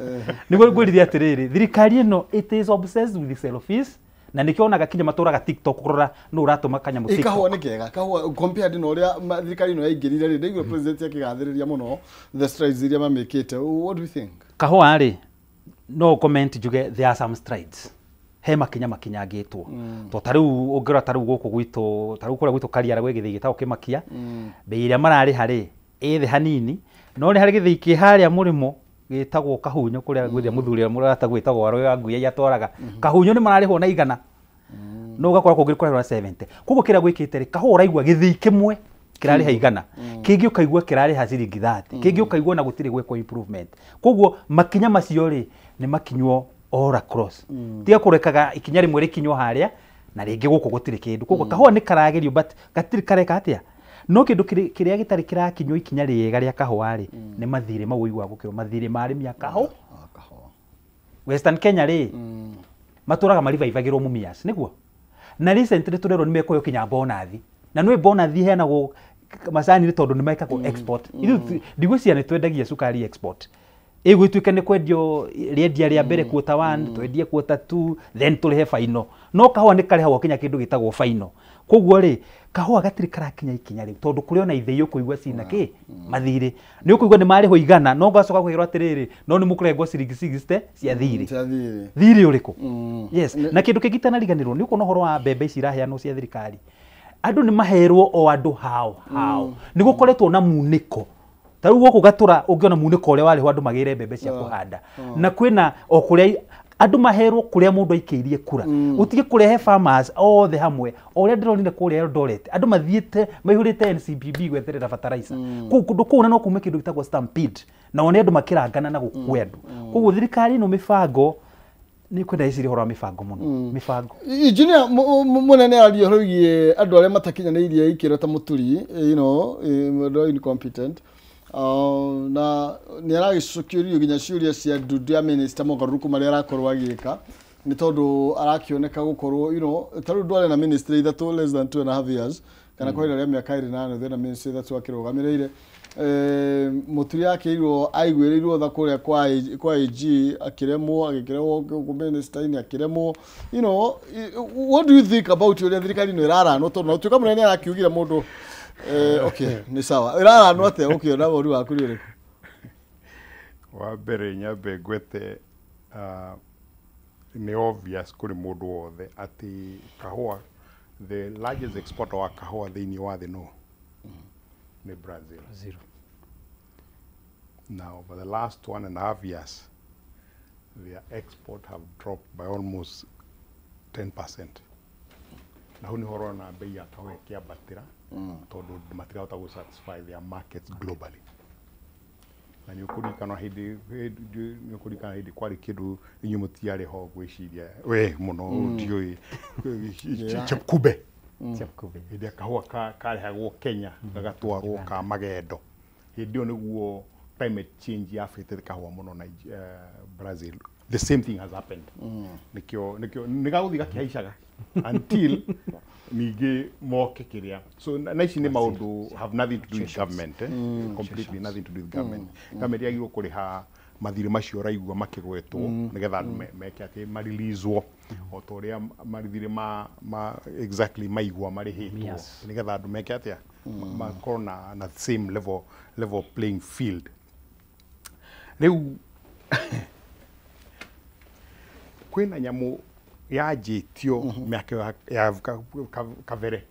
Nĩguo ngwĩrire atĩrĩrĩ, thirikari ĩno, it is obsessed with selfies, na nĩkĩo onaga kinya matũraga TikTok kũrora nũ ũratũma kanyamũ Ĩ, kahũa TikTok. Nĩ kega kahũa compared na ũrĩa thirikari ĩno yaingĩrire rĩ. Ndaigua president akĩgathĩrĩria mũno the strides iria mamĩkĩte. What do you think? Kahũa rĩ, no comment njuge there are some strides, he makinya makinyangĩtwo. To ta rĩu ũngĩrora ta rĩu gũkũ gwitũ, ta rĩu kũrĩa gwitũ Kariara gwĩ gĩthĩi gĩtagwo Kĩmakia, mbei ĩrĩa mararĩha rĩ ĩ thĩ hanini, no nĩ harĩ gĩthĩi kĩ harĩa mũrĩmo gĩtagwo Kahunyo, kũrĩa gwĩthia mũthuri ũrĩa mũrata gwĩtagwo Warũ wa Ngui atwaraga Kahunyo, nĩ mararĩhwo na 100, no ũgakora kũngĩ kũrarĩhwo na 70. Koguo kĩrĩa gwĩkĩte rĩ, kahũa ũraigua gĩthĩi kĩmwe kĩrarĩha 100, kĩngĩ ũkaigua kĩrarĩha ciringi 30, kĩngĩ ũkaigua na gũtirĩ gwĩkwo improvement. Koguo makinya macio rĩ, nĩ makinywo all across, tiga kũrekaga ikinya rĩmwe rĩkinywo harĩa na rĩngĩ gũkũ gũtirĩ kĩndũ. Koguo kahũa nĩ karagerio, but gatirĩ kareka atĩa. No kĩndũ kĩrĩa gĩtarĩ kĩrakinywo ikinya rĩega rĩa kahũa rĩ, nĩ mathirĩ mau ũiguaga gũkĩrwo mathirĩ ma arĩmi a kahũa. Ah, kahũa. Western Kenya rĩ, matũraga marivaivagĩrwo Mumias nĩguo, na recently tũrerwo nĩ mekũheo kinya bonathi, na nĩ bonathi iheanagwo macani nĩ tondũ nĩ mekagwo export. Ithuĩ ndigwĩciria nĩ twendagia cukari export. Ĩgũtuĩke nĩ kwendio rĩendia rĩa mbere quarter one, twendie quarter two, then tũrĩhe final. No kahũa nĩ karĩhagwo kinya kĩndũ gĩtagwo final. Koguo rĩ, kahũa gatirĩ karakinya ikinya rĩu, tondũ kũrĩ ona ithĩi ũkũigua cina kĩ mathirĩ, nĩ ũkũigua nĩ marĩhwo 100, no ngacoka kwĩrwo atĩrĩrĩ, no nĩ mũkũrengwo ciringi 60 cia thirĩ. Cia thirĩ. Thirĩ ũrĩkũ? Yes, na kĩndũ kĩngĩ itanariganĩrwo nĩ ũkuona ũhoro wa mbembe ici iraheanwo cia thirikari, andũ nĩ maherwo o andũ hao hao. Nĩ gũkoretwo na munĩko. Ta rĩu gũkũ Gatũra ũngĩona munĩko ũrĩa warĩho andũ magĩre mbembe cia kũhanda, na kwĩna o kũrĩa andũ maherwo kũrĩa mũndũ aikĩirie kura. Ũtige kũrehe farmers othe hamwe. O ũrĩa ndĩronire kũrĩa Eldoret, andũ mathiĩte maihũrĩte NCPB gwetherera fertilizer kũu kũndũ kũu, na no kume kĩndũ gĩtagwo stampede, na one andũ makĩrangana na gũkua andũ. Koguo thirikari ĩno mĩbango nĩ kwenda ĩcirie ũhoro wa mĩbango mũno, mĩbango. Engineer mũnene aria ũhoro wĩgiĩ andũ arĩa matakinyanĩirie ikĩro ta Mũturi, mũndũ incompetent. Na nĩ aragĩcokirio nginya ciũria cia ndundu ya minister mogarũrũku marĩa arakorwo agĩka, nĩ tondũ arakĩoneka gũkorwo ta rĩu ndwarĩ na ministry ithatũ less than 2.5 years, kana kwa ihinda rĩa mĩaka 2.5 ena ministry ithatũ akĩrũgamĩrĩire. Mũturi akĩirwo aiguĩrĩirwo tha kũrĩa kwa AG, akĩremwo, agĩkĩremwo gũkũ minister-inĩ, akĩremwo. What do you think about ũrĩa thirikari ĩno ĩraranwo? Tondũ na ũtuĩka mũnene arakiugire mũndũ okay, nĩ sawa. Ĩraranwo atĩa ũkĩona? Woni waku nĩ ũrĩkũ? Wa mbere nyambe ngwete, nĩ obvious kũrĩ mũndũ wothe atĩ kahũa, the largest exporter wa kahũa thĩinĩ wa thĩ no nĩ Brazil. Zero. Now, over the last 1.5 years, their export have dropped by almost 10%. Na hau nĩho ũrona bei ya kahũa ĩkĩambatĩra, tondũ matirahota gũ satisfy their markets globally. Na nĩ ũkũririkana hĩndĩ, nĩ ũkũririkana hĩndĩ kwarĩ kĩndũ inyuĩ mũtiarĩ ho, ngwĩciria we mũno ndiũĩ, Chepkube. Chepkube. Hĩndĩ ĩrĩa kahũa karehagwo Kenya gagatwarwo ka magendo, hĩndĩ ĩyo nĩguo climate change ya affected kahũa mũno na Brazil. The same thing has happened. Nĩkĩo nĩgagũthiĩ gakĩhaicaga until ningĩ moke kĩrĩa. So na ici nĩ maũndũ have nothing to do with government, completely nothing to do with government. Government yagĩrĩirwo kũrĩha mathirĩ macio ũraigua makĩgwetwo nĩgetha andũ meke atĩ marilizwo o ta ũrĩa mathirĩ ma exactly maigua marĩhĩtwo, nĩgetha andũ meke atĩa, makorwo na same level playing field. Rĩu kwĩna nyamũ yanjĩtio mĩaka ya kabere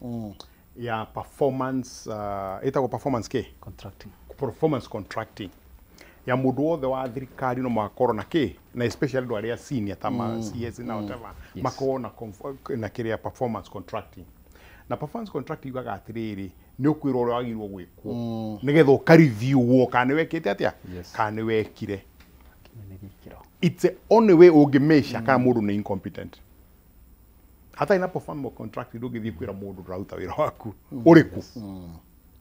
ya performance, ĩtagwo performance kĩ? Contracting. Performance contracting ya mũndũ wothe wa thirikari no makorwo na kĩ, na especially andũ arĩa senior ta ma CS na whatever, makorwo na na kĩrĩa performance contracting. Na performance contracting yugaga atĩrĩrĩ, nĩ ũkwĩrwo ũrĩa wagĩrĩirwo gwĩkwo nĩgetha ũkareview kana nĩ wekĩte atĩa, kana nĩ wekire. It's the only way ũngĩmeasure kana mũndũ nĩ incompetent. Hatarĩ na performance contract ndũngĩthiĩ kwĩra mũndũ ndũraruta wĩra waku ũrĩkũ.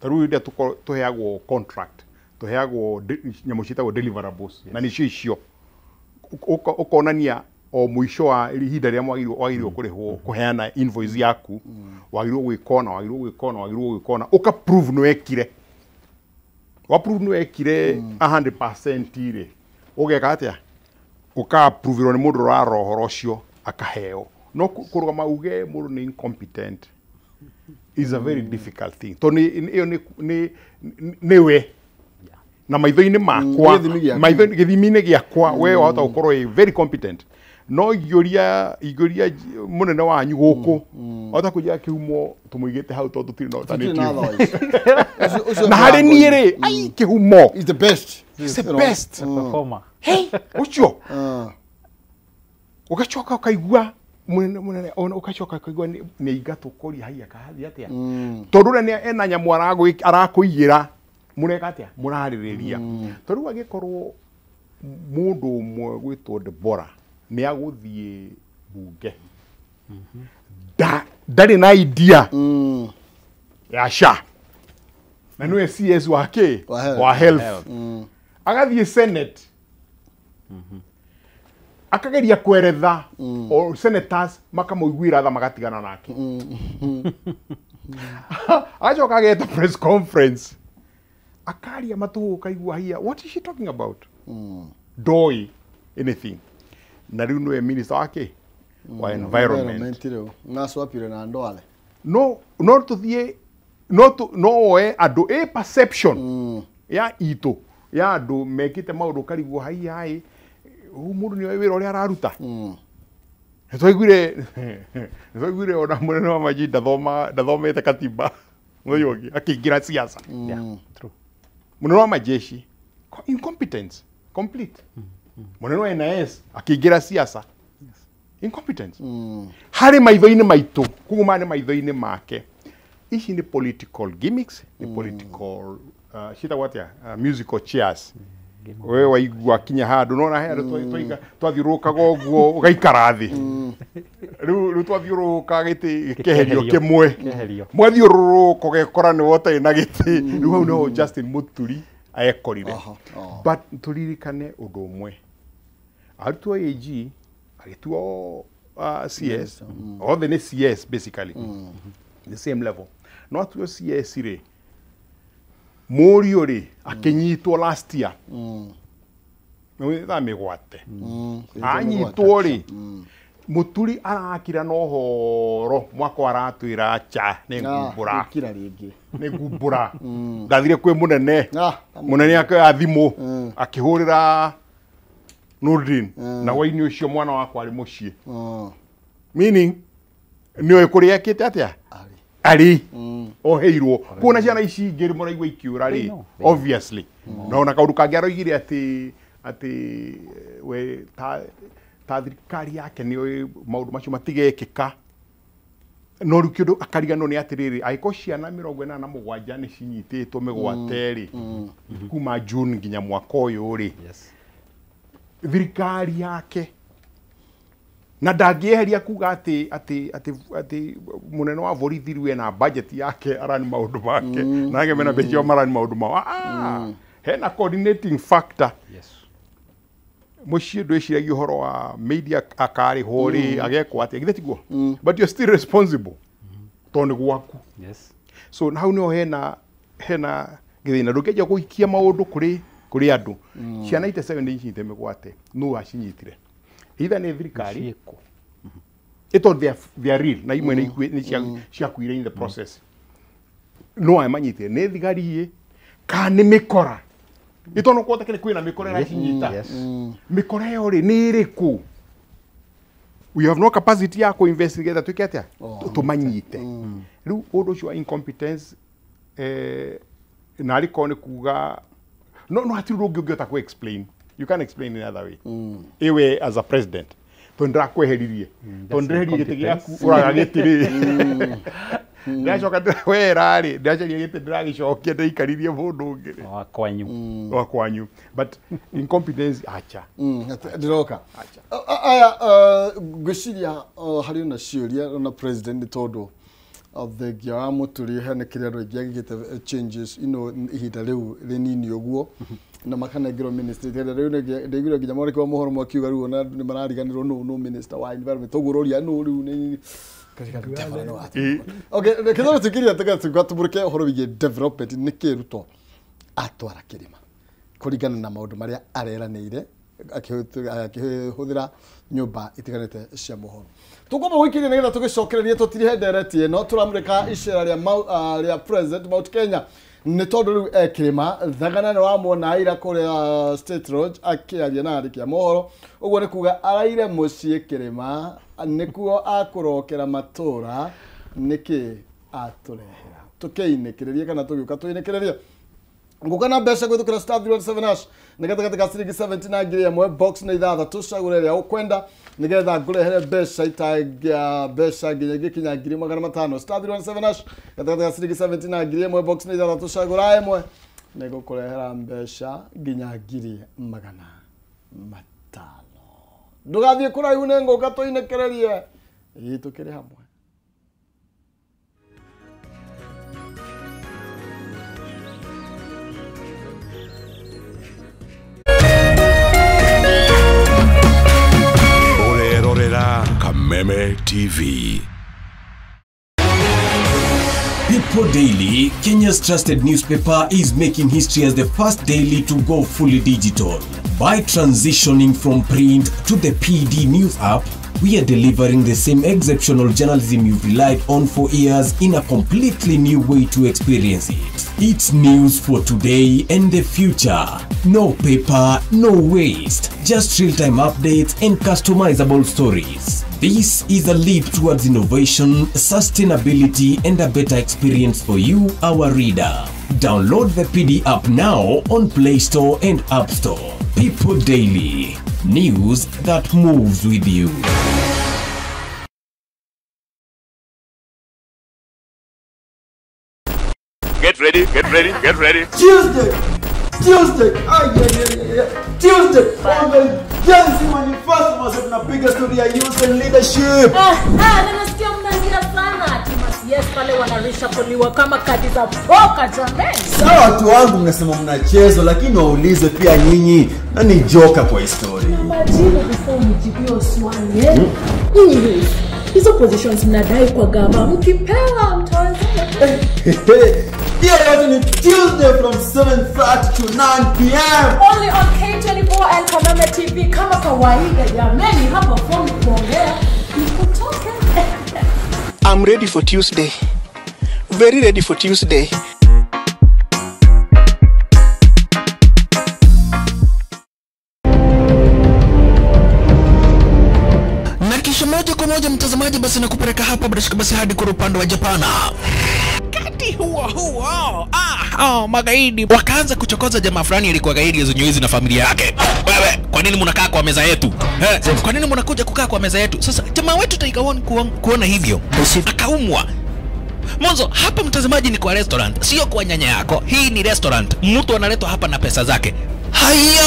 Ta rĩu rĩrĩa tũheagwo contract, tũheagwo nyamũ ciĩtagwo deliverables, na nĩcio icio ũkonania o mũico wa ihinda rĩrĩa wagĩrĩirwo kũrĩhwo kũheana invoice yaku, wagĩrĩirwo gwĩka ũna, wagĩrĩirwo gwĩka ũna, wagĩrĩirwo gwĩka ũna, ũka prove nĩ wekire. Wa prove nĩ wekire 100% rĩ, ũgeka atĩa? Ũka-approverwo nĩ mũndũ ũrarora ũhoro ũcio akaheo. No kũrũgama uge mũndũ nĩ incompetent is a very difficult thing. Tondũ ĩyo nĩ we na maitho-inĩ makwa, gĩthimi-inĩ gĩakwa, we wahota gũkorwo wĩ very competent. No ingĩũria mũnene wanyu gũkũ, wahota kũnjĩra kĩhumo tũmũigĩte hau tondũ tũtirĩ na alternative. Na harĩ niĩ rĩ, ai kĩhumo is the best. Is the best performer. Hey, ũcio ũgacoka ũkaigua mũnene ũgacoka ũkaigua nĩ aingatwo kũria haiya kahathiĩ atĩa, tondũ ũrĩa ena nyamũ arakũigĩra mũreka atĩa, mũrarĩrĩria. Tondũ rĩu angĩkorwo mũndũ ũmwe gwĩtwo Deborah nĩ agũthiĩ bunge, ndarĩ na idea ya SHA, na nĩwe CS wa kĩ, wa health, agathiĩ Senate akageria kweretha o senators makamũiguĩra tha magatigana nake. Agacoka ageta press conference akaria matũ ũkaigua hia, what is she talking about? Ndoĩ anything. Na rĩu nĩwe minister wake wa environment. Na na ndwale. No no tũthiĩ no no oe andũ a perception ya itũ ya andũ mekĩte maũndũ karigwo hai hai mũndũ nĩoĩ wĩra ũrĩa araruta. Nĩtwaiguire ona mũnene wa maji ndathomete katiba mũthenya ũngĩ akĩingĩra siasa. Mũnene wa majeshi incompetence complete. Mũnene wa NIS akĩingĩra siasa incompetence. Harĩ maitho-inĩ maitũ, koguo maya nĩ maitho-inĩ make. Ici nĩ political gimmicks, nĩ political ciĩtagwo atĩa, musical chairs. We waigua kinya handũ nona he andũ twathiũrũrũkaga ũguo ũgaikara thĩ. Rĩu twathiũrũrũka gĩtĩ gĩkeherio kĩmwe, mwathiũrũrũka ũgekora nĩwe ũtarĩ na gĩtĩ. Rĩu hau nĩho Justin Muturi ekorire. But tũririkane ũndũ ũmwe, arutwo AG agĩtuo CS, othe nĩ CS basically, the same level. No atuo CS rĩ, mũriũ rĩ akĩnyitwo last year nĩ mĩgwate, anyitwo rĩ Muturi arakira na ũhoro mwaka aratwĩra cha nĩ ngumbũra, nĩ ngumbũra. Ndathire kwĩ mũnene, mũnene akĩoya thimũ akĩhũrĩra Nurdin na waini ũcio mwana wakwa arĩ mũciĩ, meaning nĩoĩ kũrĩa ekĩte atĩa arĩ oheirwo. Kuona ciana ici ingĩ mũraigua ikiũra rĩ, obviously na ona kaũndũ kangĩ aroigire atĩ we ta thirikari yake nĩoĩ maũndũ macio matigekĩka. No rĩu kĩndũ akariganwo nĩ atĩrĩrĩ, angĩkorwo ciana 87 nĩ cinyitĩtwo mĩgwate rĩ kuma June nginya mwaka ũyũ rĩ, thirikari yake Na ndangĩeheria kuga atĩ atĩ atĩ atĩ mũnene wa borithi rĩu ena budget yake arani maũndũ make na angĩ mena mbeca marani maũndũ mao. Hena coordinating factor. Yes. Mũciĩ ndwĩciragia ũhoro wa media akarĩhwo rĩ agekwo atĩa githĩ tiguo? But you're still responsible tondũ nĩ gwaku. Yes. So hau nĩho hena gĩthĩna ndũngĩanjia gũikia maũndũ kũrĩ andũ. Ciana ite 7 nĩ inyitĩte mĩgwate nũ acinyitire? Either nĩ thirikari ito they are real na imwe nĩ ciakuire in the process. No amanyitire nĩ thigari ĩ ka nĩ mĩkora ito no kwota kile kwina mĩkora ĩracinyita. Mĩkora ĩyo rĩ nĩ ĩrĩkũ? We have no capacity ya ku investigate twĩke atĩa tũmanyite. Rĩu ũndũ ũcio wa incompetence na arĩkorwo nĩ kuga no hatirĩ ũndũ ũngĩ ũngĩhota ku explain. You can't explain in other way. Ewe as a president to ndirakweheririe to ndĩreherie gĩtĩ gĩaku ũraga gĩtĩ rĩ ndacoka ndĩrawera rĩ ndacaria gĩtĩ ndĩragĩcokia ndĩraikaririe mũndũ ũngĩ wa kwanyu wa kwanyu. But incompetence acha ndĩroka aya ngwĩciria harĩ na ciũria na president nĩ tondũ thengia wa Mũturi hena kĩrĩa andũ aingĩ agĩkĩte changes ino ihinda rĩu rĩnini ũguo na makanengerwo ministry rĩu ndaiguire nginya mwandĩki wa mohoro makiuga rĩu ona andũ nĩ marariganĩrwo nũ minister wa environment ũguo ũroria nũ rĩu nĩ okay kĩthoro tukiria tũmũrĩke ũhoro wĩgiĩ development nĩ kĩ Ruto atwara kĩrĩma kũringana na maũndũ marĩa areranĩire akĩhũthĩra nyũmba itiganĩte cia mohoro. Tũkwamba gũikĩria nĩgetha tũgĩcokererie tũtirihe ndereti ĩno tũramũrĩka icera rĩa president Mount Kenya nĩ tondũ rĩu e kĩrĩma Thagana nĩ wamwona ira kũrĩa State Lodge akĩaria na andĩki a mohoro ũguo nĩ kuga araire mũciĩ kĩrĩma nĩkuo akũrokera matũra nĩkĩ atũrehera tũkĩinĩkĩrĩrie kana tũgĩũka tũinĩkĩrĩrie nguka na mbeca gwĩthũkĩra star 317 hash nĩ gatagatĩ ka ciringi 70 na ngiri ĩmwe box nĩ ithathatũ cagũra ĩrĩa ũkwenda nĩgetha ngũrehere mbeca itangĩa mbeca nginya ingĩkinya ngiri magana matano star 317 hash gatagatĩ ka ciringi 70 na ngiri ĩmwe box nĩ ithathatũ cagũra ĩmwe nĩgũkũrehera mbeca nginya ngiri magana matano. Ndũgathiĩ kũraihu nĩ ngũka tũinĩkĩrĩrie ĩ tũkĩrĩ hamwe. Kameme TV. People Daily, Kenya's trusted newspaper, is making history as the first daily to go fully digital. By transitioning from print to the PD News app, we are delivering the same exceptional journalism you've relied on for years in a completely new way to experience it. It's news for today and the future. No paper, no waste. Just real-time updates and customizable stories. This is a leap towards innovation, sustainability, and a better experience for you, our reader. Download the PD app now on Play Store and App Store. People Daily. News that moves with you. Get ready, get ready, get ready. Tuesday, Tuesday, yeah. Tuesday, on the Gen Z manifesto was tunapiga story ya youth and leadership. Na nasikia mnazira sana ati yes pale wanarishapoliwa kama kadi za poka jamani. Sawa watu wangu mnasema mnachezo lakini waulize pia nyinyi nani joka kwa history. Na majibu before mjibio swali. Anyways, hizo positions mnadai kwa gava mkipewa mtaweza. Hiyo yote ni Tuesday from 7:30 to 9 p.m. Only on K24 and Kameme TV kama kawaida jamani, hapa phone kuongea nikutoke. I'm ready for Tuesday. Very ready for Tuesday. Na kisha moja kwa moja mtazamaji, basi nakupeleka hapa basi hadi kwa upande wa Japana. Huo magaidi wakaanza kuchokoza jamaa fulani alikuwa gaidi hizo na familia yake. Wewe, kwa nini mnakaa kwa meza yetu? Kwa nini mnakuja kukaa kwa meza yetu? Sasa jamaa wetu Tiger One kuona hivyo akaumwa. Mwanzo hapa mtazamaji ni kwa restaurant, sio kwa nyanya yako. Hii ni restaurant. Mtu analetwa hapa na pesa zake. Haya!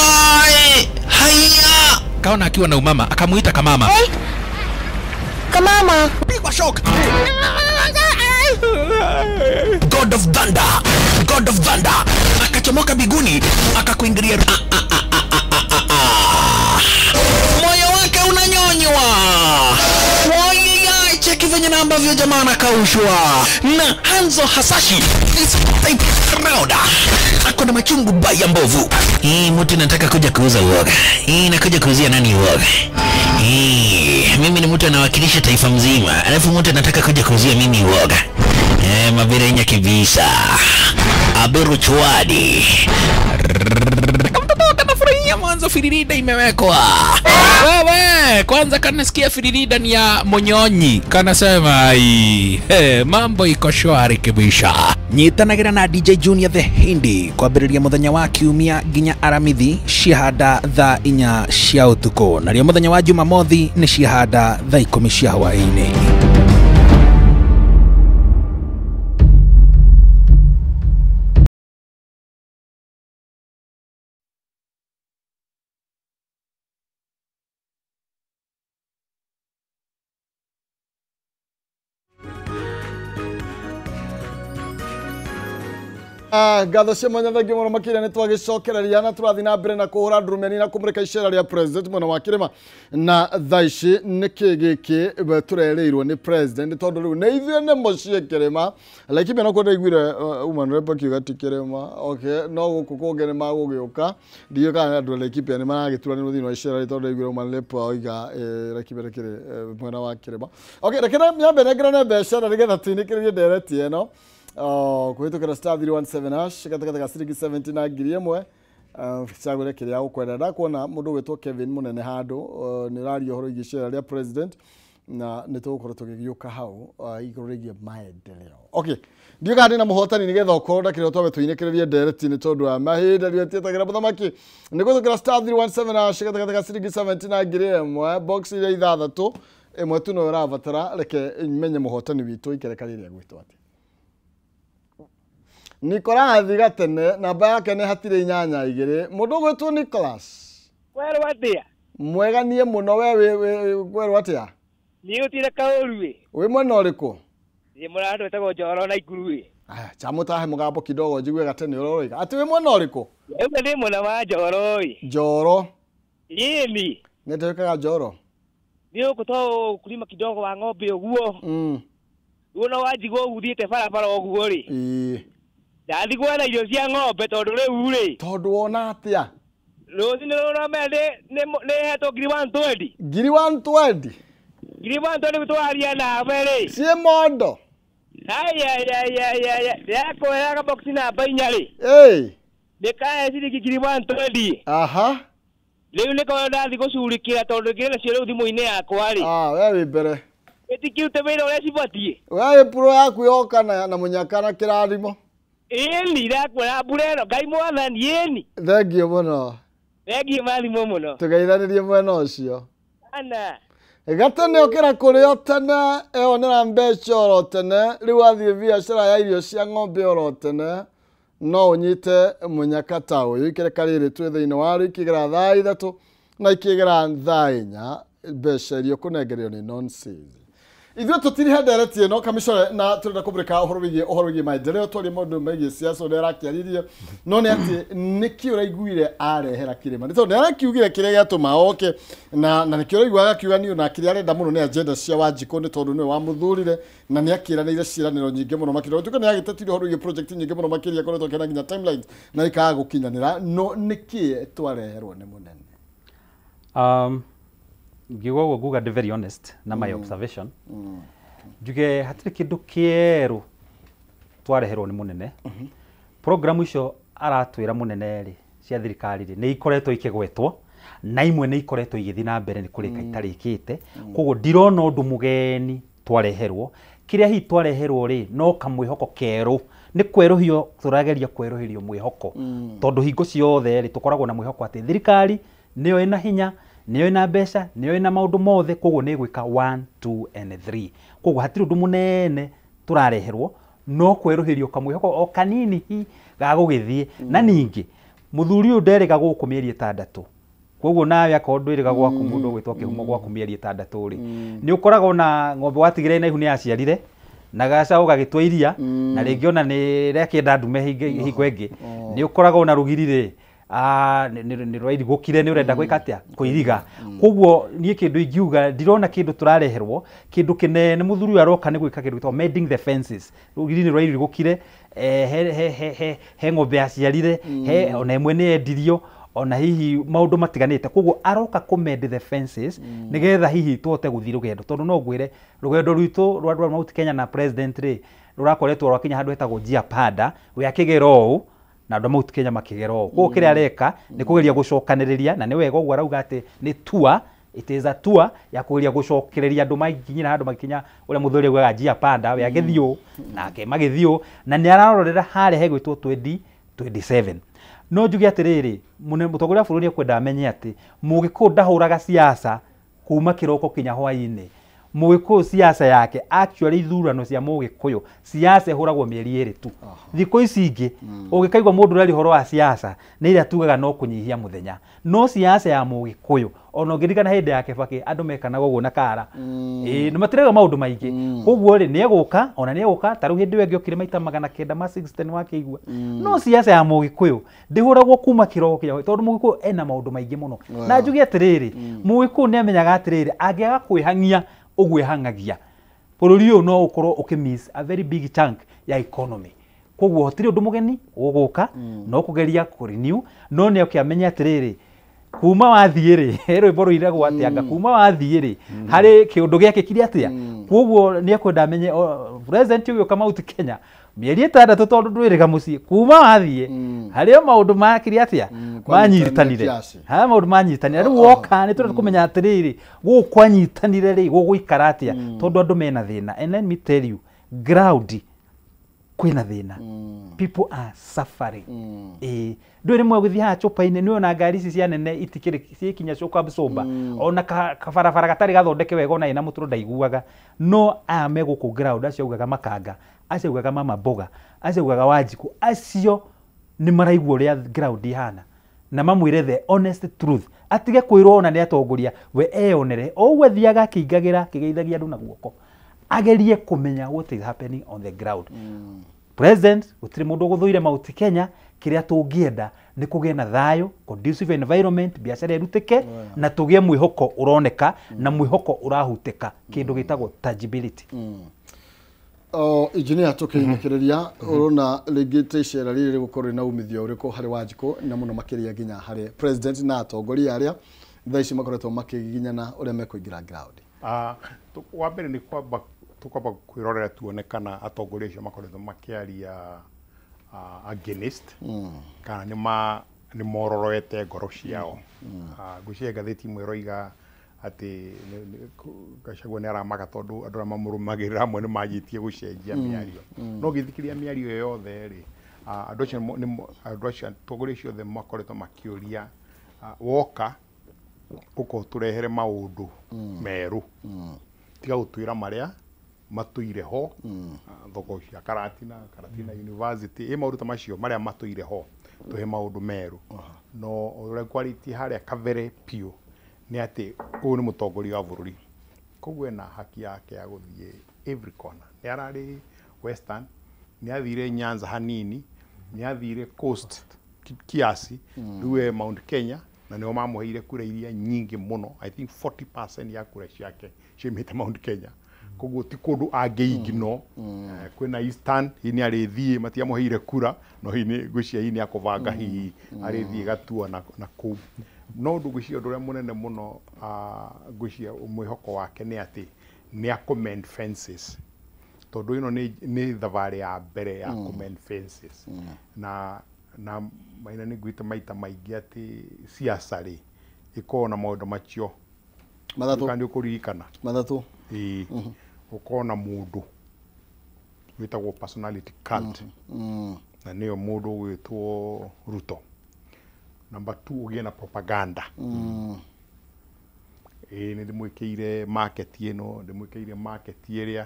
Haya! Kaona akiwa na umama, akamuita kamama. Kamama. Pigwa shock. God of Thunder. God of Thunder. Akachomoka biguni, akakuingilia. Moyo wake unanyonywa. Wai, cheki venye na ambavyo jamaa anakaushwa. Na Hanzo Hasashi is type round. Ako na machungu baya mbovu. Hii mtu nataka kuja kuuza uoga. Hii nakuja kuuzia nani uoga? Hii mimi ni mtu anawakilisha taifa mzima. Alafu mtu anataka kuja kuuzia mimi uoga. Mabirenya kibisa. Aberu chwadi. Kamtoto kanafurahia mwanzo firirida imewekwa. Wewe kwanza kanasikia firirida ni ya monyonyi. Kanasema ai, mambo iko shwari kibisha. Nyitanagira na DJ Junior the Hindi kwambĩrĩria mũthenya wa kiumia nginya aramithi ciahanda thaa 4 cia ũtukũ, narĩo mũthenya wa Jumamothi nĩ ciahanda thaa 10 cia hwaĩ-inĩ. Ngatho cia mwanya thengiũ mũno makĩria nĩ twagĩcokereria na tũrathiĩ na mbere na kũhũra ndurumeni na kũmũrĩka icera rĩa president mwena wa kĩrĩma na thaa ici nĩkĩ gĩkĩ tũrerĩirwo nĩ president tondũ rĩu nĩ ithuĩ nĩ mũciĩ kĩrĩma. Laikipia no ndaiguire woman rep akiuga ti kĩrĩma, okay, no gũkũ kũngĩ nĩ magũgĩũka, ndiũĩ kana andũ a Laikipia nĩ maragĩturanĩrwo thĩinĩ wa icera tondũ ndaiguire woman rep oiga Laikipia rĩkĩrĩ mwena wa kĩrĩma. Okay, reke nyambe nengerane mbeca na nĩgetha tũinĩkĩrĩrie ndereti ĩno. Kuhĩtũkĩra star 317 hash gatagatĩ ga ciringi 70 na 1000 cagũre kĩrĩa ũkwenda. Ndakuona mũndũ ũgwĩtwo Kevin mũnene handũ nĩ ũraria ũhoro wĩgiĩ icera rĩa president na nĩ tũgũkorwo tũgĩgĩũka hau igũrũ rĩgiĩ maendeleo. Okay, ndiũĩ kana ndĩna mũhotani nĩgetha ũkorwo ndakĩrĩa twambe tũinĩkĩrĩrie ndereti nĩ tondũ wa mahinda rĩrĩa tietagĩra mũthamaki. Nĩ kũhĩtũkĩra star 317 hash gatagatĩ ga ciringi 70 na 1000 box iria ithathatũ ĩmwe tu no ĩrabatara. Reke menye mũhotani witũ ikereka rĩrĩa gwĩtwo atĩa. Nicolas gatene namba yake nĩ hatirĩ inyanya igĩrĩ. Mũndũ ũgwĩtwo Nicholas. Kwerwo atĩa? Mwega niĩ mũno, we kwerwo atĩa? Niĩ gũtirĩ kaũru ĩ. Wĩ mwena ũrĩkũ? Niĩ mũrandũ wĩtagwo Njoro na Ikuru ĩ. Aya, chamũtahe mũgambo kidogo njigue gatene ũrĩa ũroiga. Atĩ wĩ mwena ũrĩkũ? Rĩu ndĩ mwena wa Njoro ĩ. Njoro. Ĩni. Nĩ ndĩkaga Njoro. Niĩ gũkũ to kulima kidogo wa ng'ombe ũguo. Rĩu no wanjigua ũguo thiĩte barabara ũguo rĩ. Ĩĩ. Ndathi gwetha irio cia ng'ombe tondũ rĩu rĩ. Tondũ wona atĩa? Rũcinĩ rũrũ nĩ hetwo ngiri 120. Ngiri 120? Ngiri 120 twaria nawe rĩ. Ciĩ mondo. Aya. Ndĩrakwĩraga box namba 4 rĩ. Ĩĩ. Ndĩkahe ciringi ngiri 120. Aha. Rĩu nĩko ndathi gũcurikĩra tondũ ngĩrĩ nacio rĩu thimũ-inĩ yakwa rĩ. Ah, we wĩ mbere. Ĩtikĩrute wĩra ũrĩa cibatiĩ. We wĩ puro yaku yoka na mũnyaka na kĩrathimo. Ĩni ndakwĩra mbura ĩno Ngai mwathani ĩni. Thengiũ mũno. Thengiũ mathimũ mũno. Tũgeithanĩrie mwena ũcio. Ana. Gatene ũkĩra kũrĩ o tene eyonera mbeca oro tene rĩu wathiĩ biacara ya irio cia ng'ombe oro tene no ũnyite mũnyaka ta ũyũ ikereka rĩrĩ twĩ thĩinĩ wa rĩu ikĩgera thaa 3 na ikĩgera thaa 4 mbeca iria ũkũnengerio nĩ nonsense. Ithuĩ tũtirihe ndereti ĩno kamĩcore na tũrenda kũmũrĩka ũhoro wĩgiĩ maendeleo twarie maũndũ megiĩ siasa ũrĩa arakĩaririe no nĩ atĩ nĩkĩ ũraiguire arehera kĩrĩma nĩ tondũ nĩ arakiugire kĩrĩa gĩatũma oke na nĩkĩo ũraigua agakiuga niĩ ona kĩrĩa arenda mũno nĩ agenda cia Wanjikũ nĩ tondũ nĩwe wamũthurire na nĩ akĩranĩire ciĩranĩro nyingĩ mũno makĩria gũtuĩka nĩ agĩtetire ũhoro wĩgiĩ project nyingĩ mũno makĩria akoretwo akĩona nginya timelines na ikaga gũkinyanĩra no nĩkĩ twareherwo nĩ mũnene. Ngiuga ũguo nguga ndĩ very honest na my observation. Njuge hatirĩ kĩndũ kĩerũ twareherwo nĩ mũnene. Program icio aratwĩra mũnene rĩ cia thirikari rĩ nĩ ikoretwo ikĩgwetwo na imwe nĩ ikoretwo igĩthiĩ na mbere nĩ kũrĩka itarĩkĩte. Koguo ndirona ũndũ mũgeni twareherwo. Kĩrĩa hihi twareherwo rĩ no kamwĩhoko kerũ nĩ kwerũhio tũrageria kwerũhĩrio mwĩhoko tondũ hingo ciothe rĩ tũkoragwo na mwĩhoko atĩ thirikari nĩyo ĩna hinya nĩyo ĩna mbeca nĩyo ĩna maũndũ mothe koguo nĩ ĩgwĩka 1 2 and 3. Koguo hatirĩ ũndũ mũnene tũrareherwo no kwerũhĩrio kamwĩhoko o kanini hi ga gũgĩthiĩ. Na ningĩ mũthuri ũyũ nderĩga gũkũ mĩeri 6 Koguo nawe akorwo ndwĩrĩga gwaku mũndũ ũgwĩtwo kĩhumo gwaku mĩeri 6 rĩ, nĩ ũkoragwo na ng'ombe watigire na ihu nĩ yaciarire na gacaũ gagĩtua iria na rĩngĩ ona nĩ rĩakĩenda ndume hingo ĩngĩ. Nĩ ũkoragwo na rũgiri rĩ, nĩ rwairigũkire, nĩ ũrenda gwĩka atĩa, kũiriga. Koguo niĩ kĩndũ ingiuga ndirona kĩndũ tũrareherwo kĩndũ kĩnene. Mũthuri ũyũ aroka nĩ gwĩka kĩndũ gĩtagwo mending the fences. Rũgiri nĩ rwairigũkire, he ng'ombe yaciarire, he ona ĩmwe nĩ yendirio, ona hihi maũndũ matiganĩte. Koguo aroka kũ mend the fences nĩgetha hihi tũhote gũthiĩ rũgendo, tondũ no ngwĩre rũgendo rwitũ rwa andũ a Mount Kenya na president rĩ, rũrakoretwo rwakinya handũ hetagwo njia panda, we akĩgera ũũ na andũ a Mount Kenya makĩgera ũũ. Koguo kĩrĩa areka nĩ kũgeria gũcokanĩrĩria, na nĩ wega ũguo arauga atĩ nĩ tour, it is a tour ya kũgeria gũcokereria andũ makinyĩra handũ makinya ũrĩa mũthuri augaga njia panda, we agĩthiĩ ũũ nake magĩthiĩ ũũ, na nĩ ararorera harĩa hegwĩtwo 2027. No njuge atĩrĩrĩ, mũtongoria wa bũrũri ekwenda amenye atĩ Mũgĩkũyũ ndahũraga siasa kuma kĩroko kinya hwaĩ-inĩ. Mũgĩkũyũ siasa yake actually ithurano cia Mũgĩkũyũ siasa ĩhũragwo mĩeri 2 tu. Thikũ ici ingĩ ũngĩkaigua mũndũ ũraria ũhoro wa siasa nĩ ĩrĩa tugaga no kũnyihia mũthenya, no siasa ya Mũgĩkũyũ ona ũngĩririkana hĩndĩ ya Kibaki andũ mekanaga ũguo na kara, nĩ matirega maũndũ maingĩ. Koguo rĩ, nĩ egũka ona nĩ egũka ta rĩu hĩndĩ ĩyo ĩngĩ okire maita 960 nĩ wakĩigua. No siasa ya Mũgĩkũyũ ndĩhũragwo kuma kĩroko kinya hwaĩ, tondũ Mũgĩkũyũ ena maũndũ maingĩ mũno. Na njuge atĩrĩrĩ, Mũgĩkũyũ nĩ amenyaga atĩrĩrĩ, angĩaga kwĩhang'ia ũguo ĩhang'agia bũrũri ũyũ no ũkorwo ũkĩ miss a very big chunk ya economy. Koguo hatirĩ ũndũ mũgeni ũgũka, no kũgeria kũ renew, no nĩ oke amenye atĩrĩrĩ, kuma wathiĩ rĩ, he rwĩmbo rũiragwo atĩ anga kuma wathiĩ rĩ, harĩ kĩũndũ gĩekĩkire atĩa. Koguo nĩ ekwenda amenye president ũgĩũka Mount Kenya mĩeri 6 tondũ ndwĩrĩga mũciĩ, kuma wathiĩ harĩ o maũndũ makire atĩa, manyitanire, harĩ maũndũ manyitanire. Rĩu woka nĩ tũrenda kũmenya atĩrĩrĩ, gũkũ kwanyitanire rĩ, gũgũikara atĩa, tondũ andũ mena thĩna. And let me tell you, ground kwĩna thĩna, people are suffering. Ĩĩ, ndũĩ rĩmwe ũgĩthiĩ haha cupa-inĩ nĩ ona ngari ici cia nene itikĩrĩ ciĩkinya Absomba, ona kabarabara gatarĩ gathondeke wega, ona ĩna mũtũrũ ndaiguaga. No aya me gũkũ ground, acio augaga makanga, acio augaga mama mboga, acio augaga Wanjikũ, acio nĩ maraigua ũrĩa ground ihana, na mamwĩre the honest truth, atige kwĩrwo ona nĩ atongoria, we eyonere o ũguo athiaga akĩingagĩra akĩgeithagia andũ na guoko, agerie kũmenya what is happening on the ground. President, gũtirĩ mũndũ ũgũthũire Mount Kenya. Kĩrĩa tũngĩenda nĩ kũgĩe na thayũ, conducive environment, biacara ĩrutĩke, na tũgĩe mwĩhoko ũroneka na mwĩhoko ũrahutĩka, kĩndũ gĩtagwo tangibility. O engineer, tũkĩinĩkĩrĩria, ũrona rĩngĩ ta icera rĩrĩ rĩgũkorwo rĩna umithio ũrĩkũ harĩ Wanjikũ, na mũno makĩria nginya harĩ president na atongoria arĩa thaa ici makoretwo makĩgiginyana ũrĩa mekũingĩra ground? Wa mbere nĩ kwamba tũkwamba kwĩrorera tuone kana atongoria acio makoretwo makĩaria against kana nĩ mororoete ngoro ciao. Ngwĩciria ngathĩti ĩmwe ĩroiga atĩ Gachagua nĩ aramaka tondũ andũ arĩa mamũrũmagĩrĩra hamwe nĩ manjĩtie gũcenjia mĩario. No ũngĩthikĩrĩria mĩario ĩyo yothe rĩ, andũ acio andũ acio atongoria acio othe makoretwo makĩũria, woka ũka ũtũrehere maũndũ merũ, tiga gũtwĩra marĩa matũire ho, thoko cia Karatina, Karatina University, ĩ maũndũ ta macio marĩa matũire ho, tũhe maũndũ merũ. No ũrĩa kwarĩtie harĩa kabere biũ nĩ atĩ ũyũ nĩ mũtongoria wa bũrũri, koguo ena haki yake ya gũthiĩ every corner. Nĩ ararĩ Western, nĩ athire Nyanza hanini, nĩ athire Coast kiasi, rĩu e Mount Kenya, na nĩo mamũheire kura iria nyingĩ mũno. I think 40% ya kura ciake ciumĩte Mount Kenya, koguo ti kũndũ angĩ-ignore. Kwĩna Eastern, hihi nĩ arĩthiĩ, matiamũheire kura, no hihi nĩ ngwĩciria hihi nĩ akũbanga, hihi arĩthiĩ gatua na kũu. No ũndũ ngwĩciria ũndũ ũrĩa mũnene mũno, ngwĩciria mwĩhoko wake nĩ atĩ nĩ akũ fences, tondũ ĩno nĩ thabarĩ ya mbere ya kũ fences. Na maina nĩ nguĩte maita maingĩ atĩ siasa rĩ ĩkoragwo na maũndũ macio 3. Kana nĩ ũkũririkana? 3. Ĩĩ, ũkorwo na mũndũ wĩtagwo personality cult, na nĩyo mũndũ ũgwĩtwo Ruto. Number 2, ũgĩe na propaganda. Ĩĩ, nĩ ndĩmwĩkĩire market ĩno, ndĩmwĩkĩire market ĩrĩa.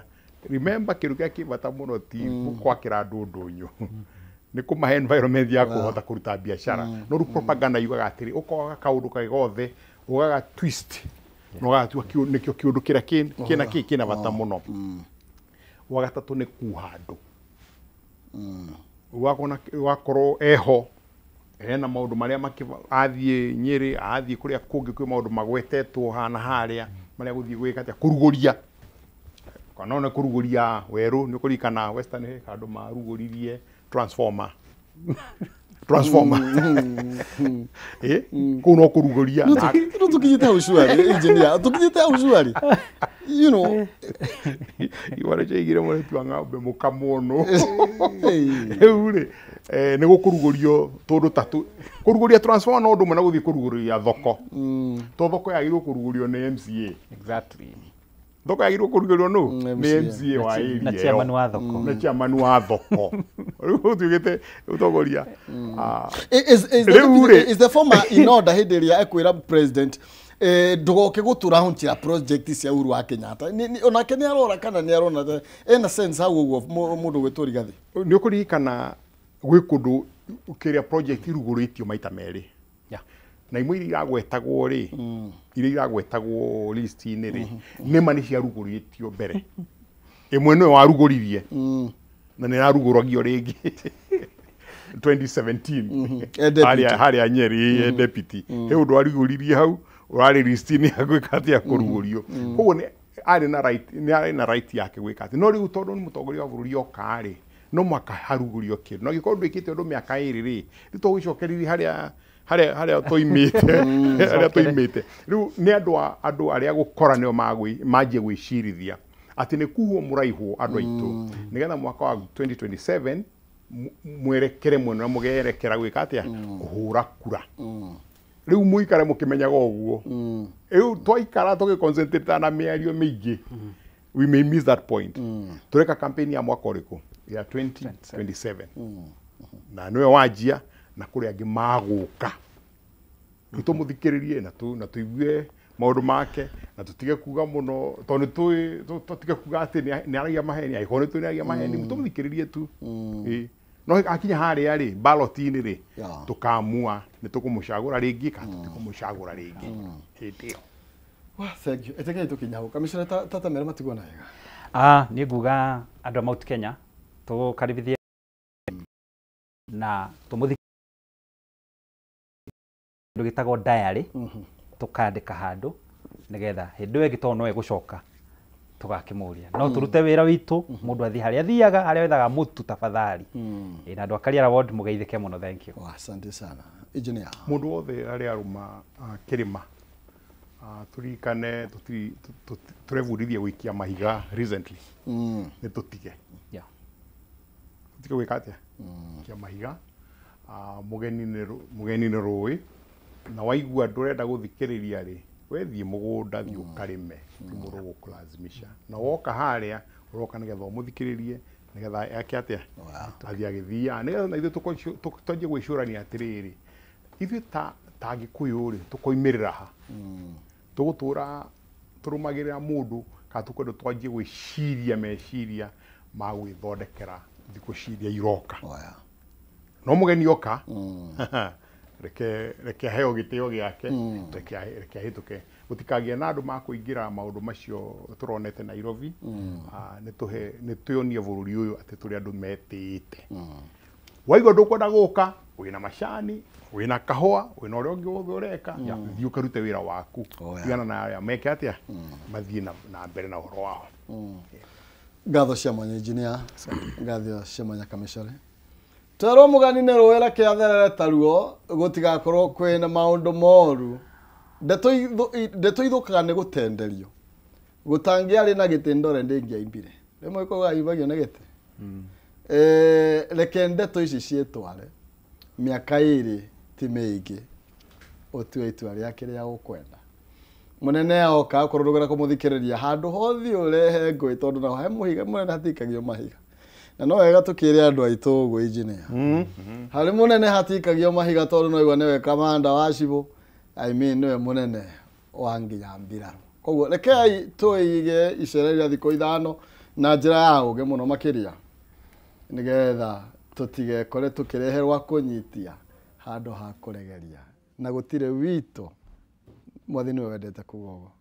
Remember, kĩndũ kĩrĩa kĩ bata mũno ti kwakĩra andũ ndũnyũ, Nĩ kũmahe environment ya kũhota kũruta biacara. No rĩu propaganda yugaga atĩrĩ, ũkoga kaũndũ karĩ gothe, ũgaga twist, na ũgagatua nĩkĩo kĩũndũ kĩrĩa kĩna kĩna bata mũno. Wa gatatũ nĩ kuha andũ. Ũgakorwo eho hena maũndũ marĩa athiĩ Nyĩrĩ, athiĩ kũrĩa kũngĩ, kwĩ maũndũ magwetetwo hana harĩa marĩa gũthiĩ gwĩka atĩa, kũrugũria. Kana nĩ kũrugũria werũ, nĩ ũkũririkana Western he handũ marugũririe transformer. Kũu no kũrugũria. No tũkinyĩte hau surely, engineer, tũkinyĩte hau surely. You know, iwara ciaigire mũrĩti wa ng'ombe mũkamwo no. Rĩu rĩ, nĩ gũkũrugũrio tũndũ ta kũrugũria transformer no ũndũ ũmwe na gũthiĩ kũrugũria thoko. To thoko yagĩrĩirwo kũrugũrio nĩ MCA. Exactly. Thoko yagĩrĩirwo kũrugũrio nũ? Nĩ MCA wa area. Na chairman wa thoko. Na chairman wa thoko. Rĩu ũtuĩkĩte ũtongoria. Is the former in order hĩndĩ ĩrĩa ekwĩra president ndũgoke gũtũraunchĩra project cia Uhuru wa Kenyatta? Onake nĩ arora kana nĩ arona ena sense hau ũguo mũndũ gwĩtwo Rigathi? Nĩ ũkũririkana gwĩ kũndũ kĩrĩa project irugũrĩtio maita merĩ. Na imwe iria iragwetagwo rĩ, iria iragwetagwo list-inĩ rĩ, nĩma nĩ ciarugũrĩtio mbere. Ĩmwe nĩyo warugũririe na nĩ ĩrarugũragio rĩngĩ 2017 harĩa Nyeri deputy. He ũndũ warugũririe hau ũrarĩ list-inĩ ya gwĩka atĩa, kũrugũrio. Koguo nĩ arĩ na right, nĩ arĩ na right yake gwĩka atĩ. No rĩu tondũ nĩ mũtongoria wa bũrũri oka rĩ, no mũhaka harugũrio kĩndũ. Na angĩkorwo ndwĩkĩte ũndũ mĩaka ĩrĩ rĩ, rĩu tũgũcokereria harĩa toimĩte, harĩa toimĩte. Rĩu nĩ andũ arĩa gũkora nĩo manjie gwĩcirithia atĩ nĩ kuhwo mũraihwo andũ aitũ, nĩgetha mwaka wa 2027 mwerekere mwena ũrĩa mũgerekera gwĩka atĩa, kũhũra kura. Rĩu mũikare mũkĩmenyaga ũguo. Rĩu twaikara tũgĩconcentrate na mĩario mĩingĩ, we may miss that point. Tũreka campaign ya mwaka ũrĩkũ? Ya 2027. Na nĩwe wanjia na kũrĩ angĩ magũka. Rĩu tũmũthikĩrĩrie na tũigue maũndũ make, na tũtige kuga mũno, tondũ nĩ tũtige kuga atĩ nĩ aragia maheni, angĩkorwo nĩ tũĩ nĩ aragia maheni, tũmũthikĩrĩrie tu. No akinya harĩa rĩ, ballot-inĩ rĩ, tũkamua nĩ tũkũmũcagũra rĩngĩ kana tũtikũmũcagũra rĩngĩ hĩndĩ ĩyo. Thank you. Etekei tũkinya hau. Kamishna tata mera matigwo na wega. Niĩ nguga andũ a Mount Kenya tũkaribithie na tũmũthikĩrĩrie kĩndũ gĩtagwo diary, tũkandĩka handũ nĩgetha hĩndĩ ĩyo ĩngĩ tondũ no ĩgũcoka tũgakĩmũria. No tũrute wĩra witũ, mũndũ athiĩ harĩa athiaga, harĩa wethaga mũtu tafadhali. Na andũ a Kariara Ward mũgeithĩke mũno, thank you. Asante sana. Engineer. Mũndũ wothe arĩa arũma kĩrĩma, tũririkane tũrebundithia gũikia mahiga recently. Nĩ tũtige. Tũtige gwĩka atĩa? Gũikia mahiga. Mũgeni nĩ rũĩ, na waigua ndũrenda gũthikĩrĩria rĩ, we thiĩ mũgũnda, thiĩ ũkarĩme, ti mũndũ ũgũkũlazimisha. Na woka harĩa, ũroka nĩgetha ũmũthikĩrĩrie, nĩgetha eke atĩa? Athiĩ agĩthiaga, nĩgetha na ithuĩ twanjie gwĩcũrania atĩrĩrĩ, ithuĩ ta Agĩkũyũ rĩ, tũkoimĩrĩra ha? Tũgũtũra tũrũmagĩrĩra mũndũ kana tũkwenda twanjie gwĩciria meciria ma gwĩthondekera thikũ ciria iroka. No mũgeni oka, reke aheo gĩtĩo gĩake, reke ahĩtũke. Gũtikagĩe na andũ makũingĩra maũndũ macio tũronete Nairobi. Nĩ tuonie bũrũri ũyũ atĩ tũrĩ andũ metĩĩte. Waigua ndũkwenda gũka, wĩna macani, wĩna kahũa, wĩna ũrĩa ũngĩ wothe ũreka, thiĩ ũkarute wĩra waku. Tigana na arĩa meke atĩa, mathiĩ na mbere na ũhoro wao. Ngatho cia mwanya engineer, ngatho cia mwanya kamishore. Twerwo mũgani nĩ rũĩ reke atherere taruo, gũtigakorwo kwĩna maũndũ moru. Ndeto ithũkaga nĩ gũtenderio. Gũtangĩarĩ na gĩtĩ ndore ndĩngĩaimbire. Rĩmwe kũgaibagio nĩ gĩtĩ. Reke ndeto ici ciĩtware. Mĩaka ĩrĩ ti mĩingĩ. Ũtue itua rĩa kĩrĩa ũkwenda. Mũnene oka okorwo ndũkwenda kũmũthikĩrĩria handũ hothe ũrehe ngũĩ, tondũ naho he mũhiga mũnene hatikagio mahiga. Na no wega tũkĩre andũ aitũ ũguo engineer. Harĩ mũnene hatikagio mahiga tondũ no igua nĩwe kamanda wa cibũ, I mean nĩwe mũnene wa nginya mbirarũ. Koguo rekei tũige icera rĩa thikũ ithano na njĩra ya ũgĩ mũno makĩria, nĩgetha Tũtigekore tũkĩreherwa kũnyitia handũ ha kũregeria. Na gũtirĩ witũ. Mwathi nĩwe wendete kuga ũguo.